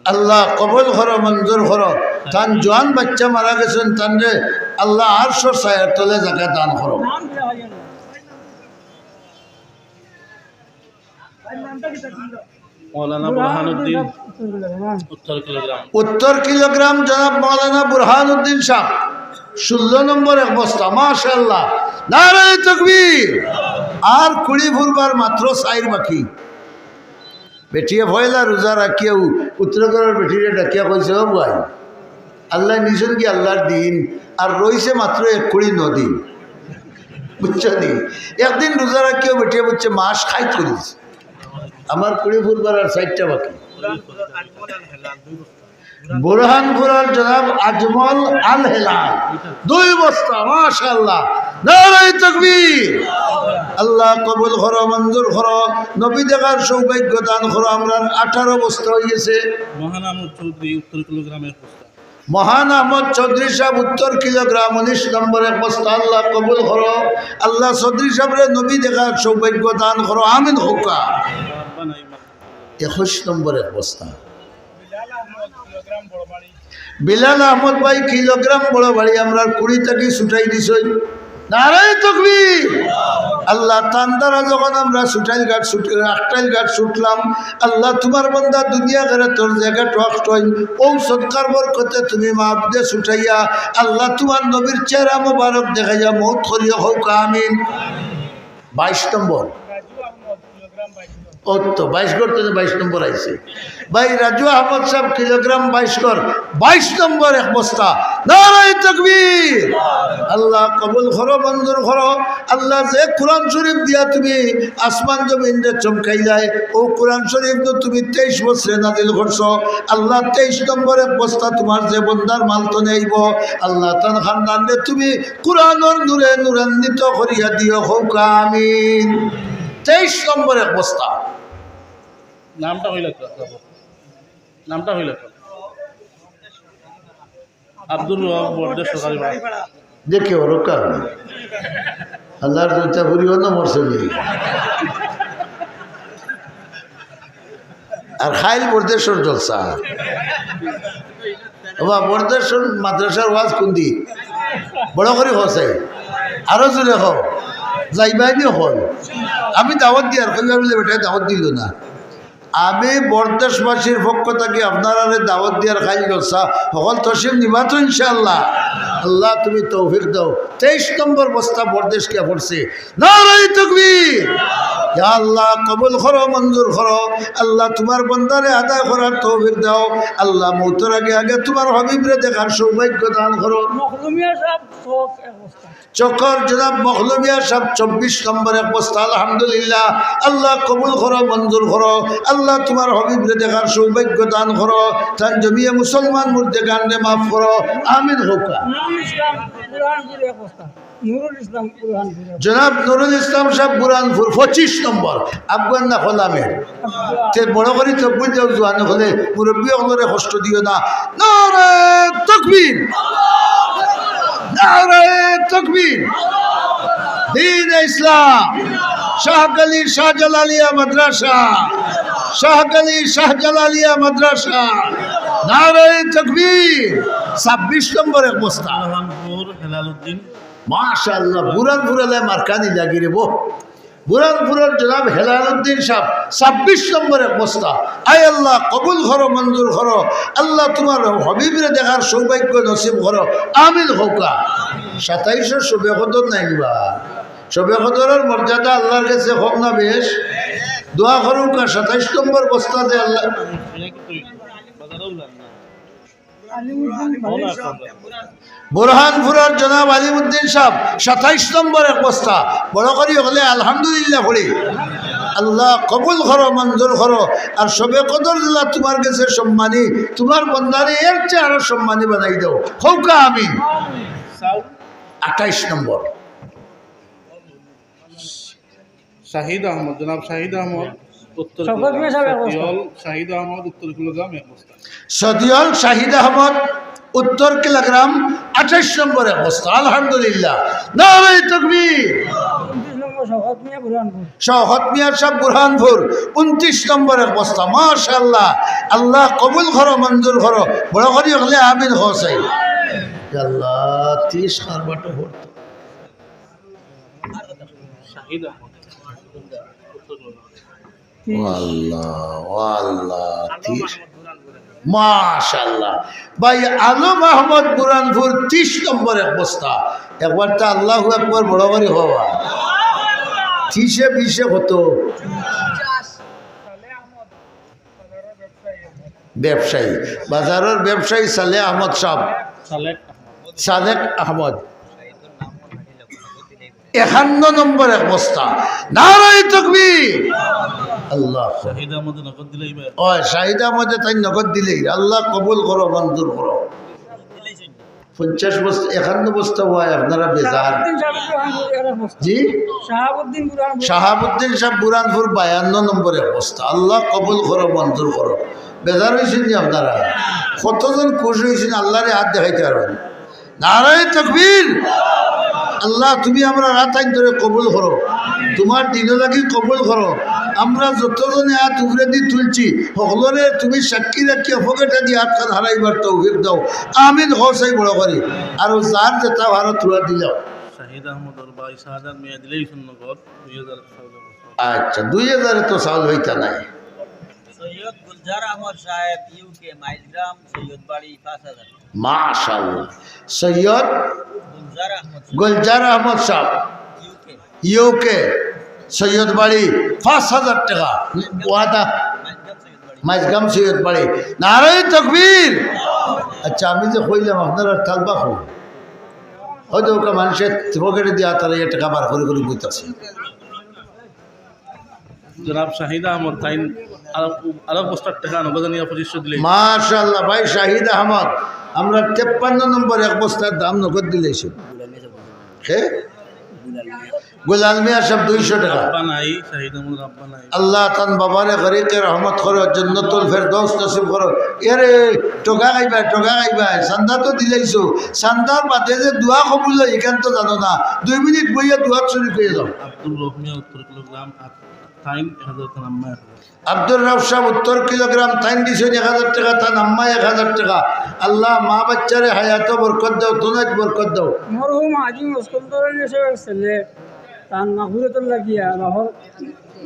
আল্লাহ কবুল করো, মঞ্জুর করো। তান জোয়ান বাচ্চা মারা গেছইন, তানরে আল্লাহ আরশর ছায়ার তলে জাগা দান করো। মৌলানা বুরহানুদ্দিন, উত্তর কিলোগ্রাম। উত্তর কিলোগ্রাম জনাব মৌলানা বুরহানুদ্দিন সাহেব, ষোলো নম্বর এক বস্তা, মাশাআল্লাহ, নারায়ে তাকবীর। আর কুড়ি ফুরবার মাত্র চাইর বাকি। বেটিয়ে পয়লা রোজা রাখিয়াউ উত্তরগড়র বেটিরে ডাকিয়া কইছে, "ও ভাই, আল্লায় নিছইন গি আল্লার দিন, আর রইছে মাত্র এক কুড়ি ন দিন। বুঝছো নি? একদিন রোজা রাখিও বেটিয়ে বুঝছে মাস খাইত করিস। আমার কুড়ি ফুরবার আর চাইরটা বাকি। বুরহানপুরর জনাব আজমল আল হেলাল, দুই বস্তা, মাশাআল্লাহ। নারায়ে তাকবীর। আল্লাহ কবুল করো, মঞ্জুর করো, নবী দেখার সৌভাগ্য দান করো। আমরার আঠারো বস্তা অই গেছে। মহান আহমদ চৌধুরী উত্তর কিলোগ্রাম এক বস্তা। মহান আহমদ চৌধুরী সাহেব উত্তর কিলোগ্রাম উনিশ নম্বর এক বস্তা। আল্লাহ কবুল করো। আল্লাহ চৌধুরী সাহেবরে নবী দেখার সৌভাগ্য দান করো। আমিন কউক্কা। একুশ নম্বর এক বস্তা। বিলাল আহমদ ভাই কিলোগ্রাম বড় বাড়ি আমরার কুড়ি থাকি ছুটাই দিছইন। নারায়ে তাকবীর। আল্লাহ, তান দ্বারা যখন আমরা ছুটাইল ঘাট ছুট-, রাখটাইল ঘাট ছুটলাম, আল্লাহ, তুমার বান্দা দুনিয়া করে তোর জায়গা টক টইন, ও সদকার বরকতে তুমি মাহফিলে ছুটাইয়া, আল্লাহ, তুমার নবীর চেহারা মোবারক দেখাইয়া মউত করিও, কউক্কা আমিন। বাইশ নম্বর। ও তো বাইশ ঘর তো বাইশ নম্বর আইছে। ভাই রাজু আহমদ সাহেব কিলোগ্রাম বাইশ ঘর, বাইশ নম্বর এক বস্তা। নারায়ে তাকবীর। আল্লাহ কবুল করো, মঞ্জুর করো। আল্লাহ, যে কোরআন শরীফ দিয়া তুমি আসমান জমিনরে চমকাইলায়, ও কোরআন শরীফ তো তুমি তেইশ বছরে নাজিল করছো। আল্লাহ, তেইশ নম্বর এক বস্তা তুমার যে বন্দার মাল তো নেইব। আল্লাহ, তান খান্দানরে তুমি কোরআনর নূরে নূরান্বিত করিয়া দিও, কউক্কা আমিন। তেইশ নম্বর এক বস্তা। নামটা কইলা তো, নামটা কইলা তো। আব্দুর রব বর্দেশ সরকারি পাড়া। দেখে ওর কারণে আল্লাহর দুইটা পুরি অন্য মরছে নি। আর খাইল বর্দেশর জলসা। বাবা, বর্দেশর মাদ্রাসার ওয়াজ কোন দিন? বড় করি কও চাই, আরো জোরে কও। যাইবায় নি কও। আমি দাওয়াত দিয়ার, কইবা বুলে বেটায় দাওয়াত দিল না। আমি বর্দেশবাসীর পক্ষ থাকি আপনারারে দাওয়াত দিয়ার খাইল জলসা, হকল তশরিফ নিবা তো ইনশাআল্লাহ। আল্লাহ তুমি তৌফিক দাও। তেইশ নম্বর বস্তা বর্দেশ গিয়া পড়ছে। নারায়ে তাকবীর। ইয়া আল্লাহ, কবুল করো, মঞ্জুর করো। আল্লাহ, তুমার বন্দারে আদায় করার তৌফিক দাও। আল্লাহ, মউতর আগে আগে তুমার হাবিবরে দেখার সৌভাগ্য দান করো। মখলুমিয়া সাহেব, চক এক বস্তা। চকর জনাব মখলুমিয়া সাহেব, চব্বিশ নম্বর এক বস্তা, আলহামদুলিল্লাহ। আল্লাহ, কবুল করো, মঞ্জুর করো। আল্লাহ, তুমার হাবিবরে দেখার সৌভাগ্য দান করো। তান জমিয়ে মুসলমান মুর্দেগানরে মাফ করো। আমিন কউক্কা। নুরুল ইসলাম বুরহানপুর এক বস্তা। নুরুল ইসলাম বুরহানপুর। জনাব নুরুল ইসলাম সাহেব বুরহানপুর, পঁচিশ নম্বর। আফগান না হলামের। তে বড় করি তকবির দেও জোয়ান অকলে, মুরব্বি অকলরে কষ্ট দিও না। নারায়ে তাকবীর। নারায়ে তাকবীর। দ্বীনে ইসলাম। শাহকালী শাহজালালিয়া মাদ্রাসা। শাহকালী শাহজালালিয়া মাদ্রাসা। নারায়ে তাকবীর। ছাব্বিশ নম্বর এক বস্তা। বুরহানপুর হেলালউদ্দিন। মাশাআল্লাহ, বুরহানপুর এলায় মার্কা নি লাগি রে বো। বুরহানপুরর জনাব হেলালউদ্দিন সাহেব, ছাব্বিশ নম্বর এক বস্তা। আয় আল্লাহ, কবুল করো, মঞ্জুর করো। আল্লাহ, তুমার হাবিবরে দেখার সৌভাগ্য নসিব করো। আমিন কউক্কা। সাতাইশো শবে কদর নায় নি বা? শবে কদরর মর্যাদা আল্লাহর গেছে কম না বেশ? দোয়া করউক্কা, সাতাইশ নম্বর বস্তা যে আল্লাহ। বুরহানপুরর জনাব আলিমউদ্দিন সাহেব, সাতাইশ নম্বর এক বস্তা। বড় করি অকলে আলহামদুলিল্লাহ পড়ি। আল্লাহ কবুল করো, মঞ্জুর করো। আর শবে কদর যেলা তুমার গেছে সম্মানী, তুমার বন্দারে এর চেয়ে আরো সম্মানী বানাই দেও। কউক্কা আমিন। আঠাইশ নম্বর। শাহিদ আহমদ, জনাব শাহিদ আহমদ, উত্তর শওকত মিয়া সাহেব এক বস্তা। সদিয়ল শাহিদ আহমদ, উত্তর কুলগ্রাম এক বস্তা। সদিয়ল শাহিদ আহমদ, উত্তর কুলগ্রাম, আঠাইশ নম্বর এক বস্তা। আলহামদুলিল্লাহ। নারায়ে তাকবীর। ঊনত্রিশ নম্বর শওকত মিয়া বুরহানপুর। শওকত মিয়া সাহেব বুরহানপুর, ঊনত্রিশ নম্বর এক বস্তা। মাশাআল্লাহ। আল্লাহ কবুল করো, মঞ্জুর করো। বড় করি অকলে আমিন কও চাই। আল্লাহ, ত্রিশ কার বাটো ভরতো। শাহিদ আহমদ। ও আল্লাহ, ও আল্লাহ, ত্রিশ। মাশাআল্লাহ। ভাই আলম আহমদ বুরহানপুর, ত্রিশ নম্বর এক বস্তা। একবার তো আল্লাহু আকবার বড় করি কও। ত্রিশে বিশে কত? ব্যবসায়ী, বাজারর ব্যবসায়ী সালেহ আহমদ সাহেব, সালেক আহমদ, একান্ন নম্বর এক বস্তা। নারায়ে তাকবীর। আল্লাহ। শাহিদ আহমদে নগদ দিলেই ভাই। ওই শাহিদ আহমদে তাইন নগদ দিলেই। আল্লাহ কবুল করো, মঞ্জুর করো। পঞ্চাশ বস্তা, একান্ন বস্তা অয়, আপনারা বেজার। শাহাবুদ্দিন সাহেব বুরহানপুর, এগারো বস্তা। জি? শাহাবুদ্দিন বুরহানপুর। শাহাবুদ্দিন সাহেব বুরহানপুর, বায়ান্ন নম্বর এক বস্তা। আল্লাহ কবুল করো, মঞ্জুর করো। বেজার অইছইন নি আপনারা? কতজন খুশ অইছইন, আল্লাহরে হাত দেখাইতা পারবা নি? নারায়ে তাকবীর। আল্লাহ, তুমি আমরার হাত আইন ধরে কবুল করো, তুমার দিনর লাগি কবুল করো। আমরা যতজনে হাত উপরেদি তুলছি, হকলরে তুমি সাক্ষী রাখিয়া পকেটেদি হাতখান হারাইবার তৌফিক দাও। আমিন। হোসাই বড় করি। আর যার যেটা ভালো তুলা দিলাও। শাহিদ আহমদর ভাই শাহজাহান মিয়া দিলেই শূন্য ঘর, দুই হাজার চাউল। আচ্ছা, দুই হাজারে তো চাউল অইতা নায়। সৈয়দ গুলজার আহমদ সাহেব, ইউকে, মাইজগ্রাম, সৈয়দ বাড়ি, পাঁচ হাজার। মাশাআল্লাহ। সৈয়দ গুলজার আহমদ সাহেব। গুলজার আহমদ সাহেব, ইউকে। ইউকে, সৈয়দ বাড়ি, পাঁচ হাজার টেকা। ওয়াদা। মাইজগ্রাম সৈয়দ বাড়ি। মাইজগ্রাম সৈয়দ বাড়ি। নারায়ে তাকবীর। আচ্ছা, আমি যে কইলাম আপনারা তালবা কই? হয়তো ওকে মানুষের পকেটেদি তারা এই টেকা বার করি করি বইতাছে। জনাব শাহিদ আহমদ তাইন আরো, আরো বস্তার টেকা নগদ আনিয়া পঁচিশশো দিলে। মাশাআল্লাহ ভাই শাহিদ আহমদ, আমরা তেপ্পান্ন নম্বর এক বস্তার দাম নগদ দিলাইছি। হে? গুলাল মিয়া সাহেব দুইশো টেকা। আব্বা নাই, শাহিদ আহমদ আব্বা নাই। আল্লাহ তান বাবারে গরিকে রহমত করো, জান্নাতুল ফেরদৌস নসিব করো। এরে, টেকা খাইবা, টেকা খাইবা, চান্দা তো দিলাইছো, চান্দার বাদে যে দোয়া কবুল অয়, ইখান তো জানো না। দুই মিনিট বইয়া দোয়াত শরিক অইয়া যাও। আব্দুর রহমিয়া উত্তর কিলোগ্রাম, আট, তাইন এক হাজার, তান আম্মা এক হাজার। আব্দুর রব সাহেব উত্তর কিলোগ্রাম, তাইন দিছইন এক হাজার টেকা, তান আম্মা এক হাজার টেকা। আল্লাহ মা বাচ্চারে হায়াতো বরকত দাও, দুনিয়াত বরকত দাও। মরহুম হাজি মস্কন্দর আলী সাহেবর ছেলে, তান মাগফিরতর লাগিয়া, বাবার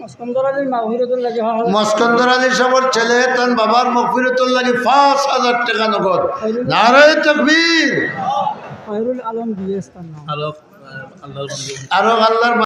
মস্কন্দর আলীর মাগফিরতর লাগি, মস্কন্দর আলী সাহেবর ছেলে, তান বাবার মাগফিরতর লাগি পাঁচ হাজার টেকা নগদ। নারায়ে তাকবীর। খয়রুল আলম বিএস তার নাম। আরো, আহ, আল্লাহর বন্দী। আরো আল্লাহর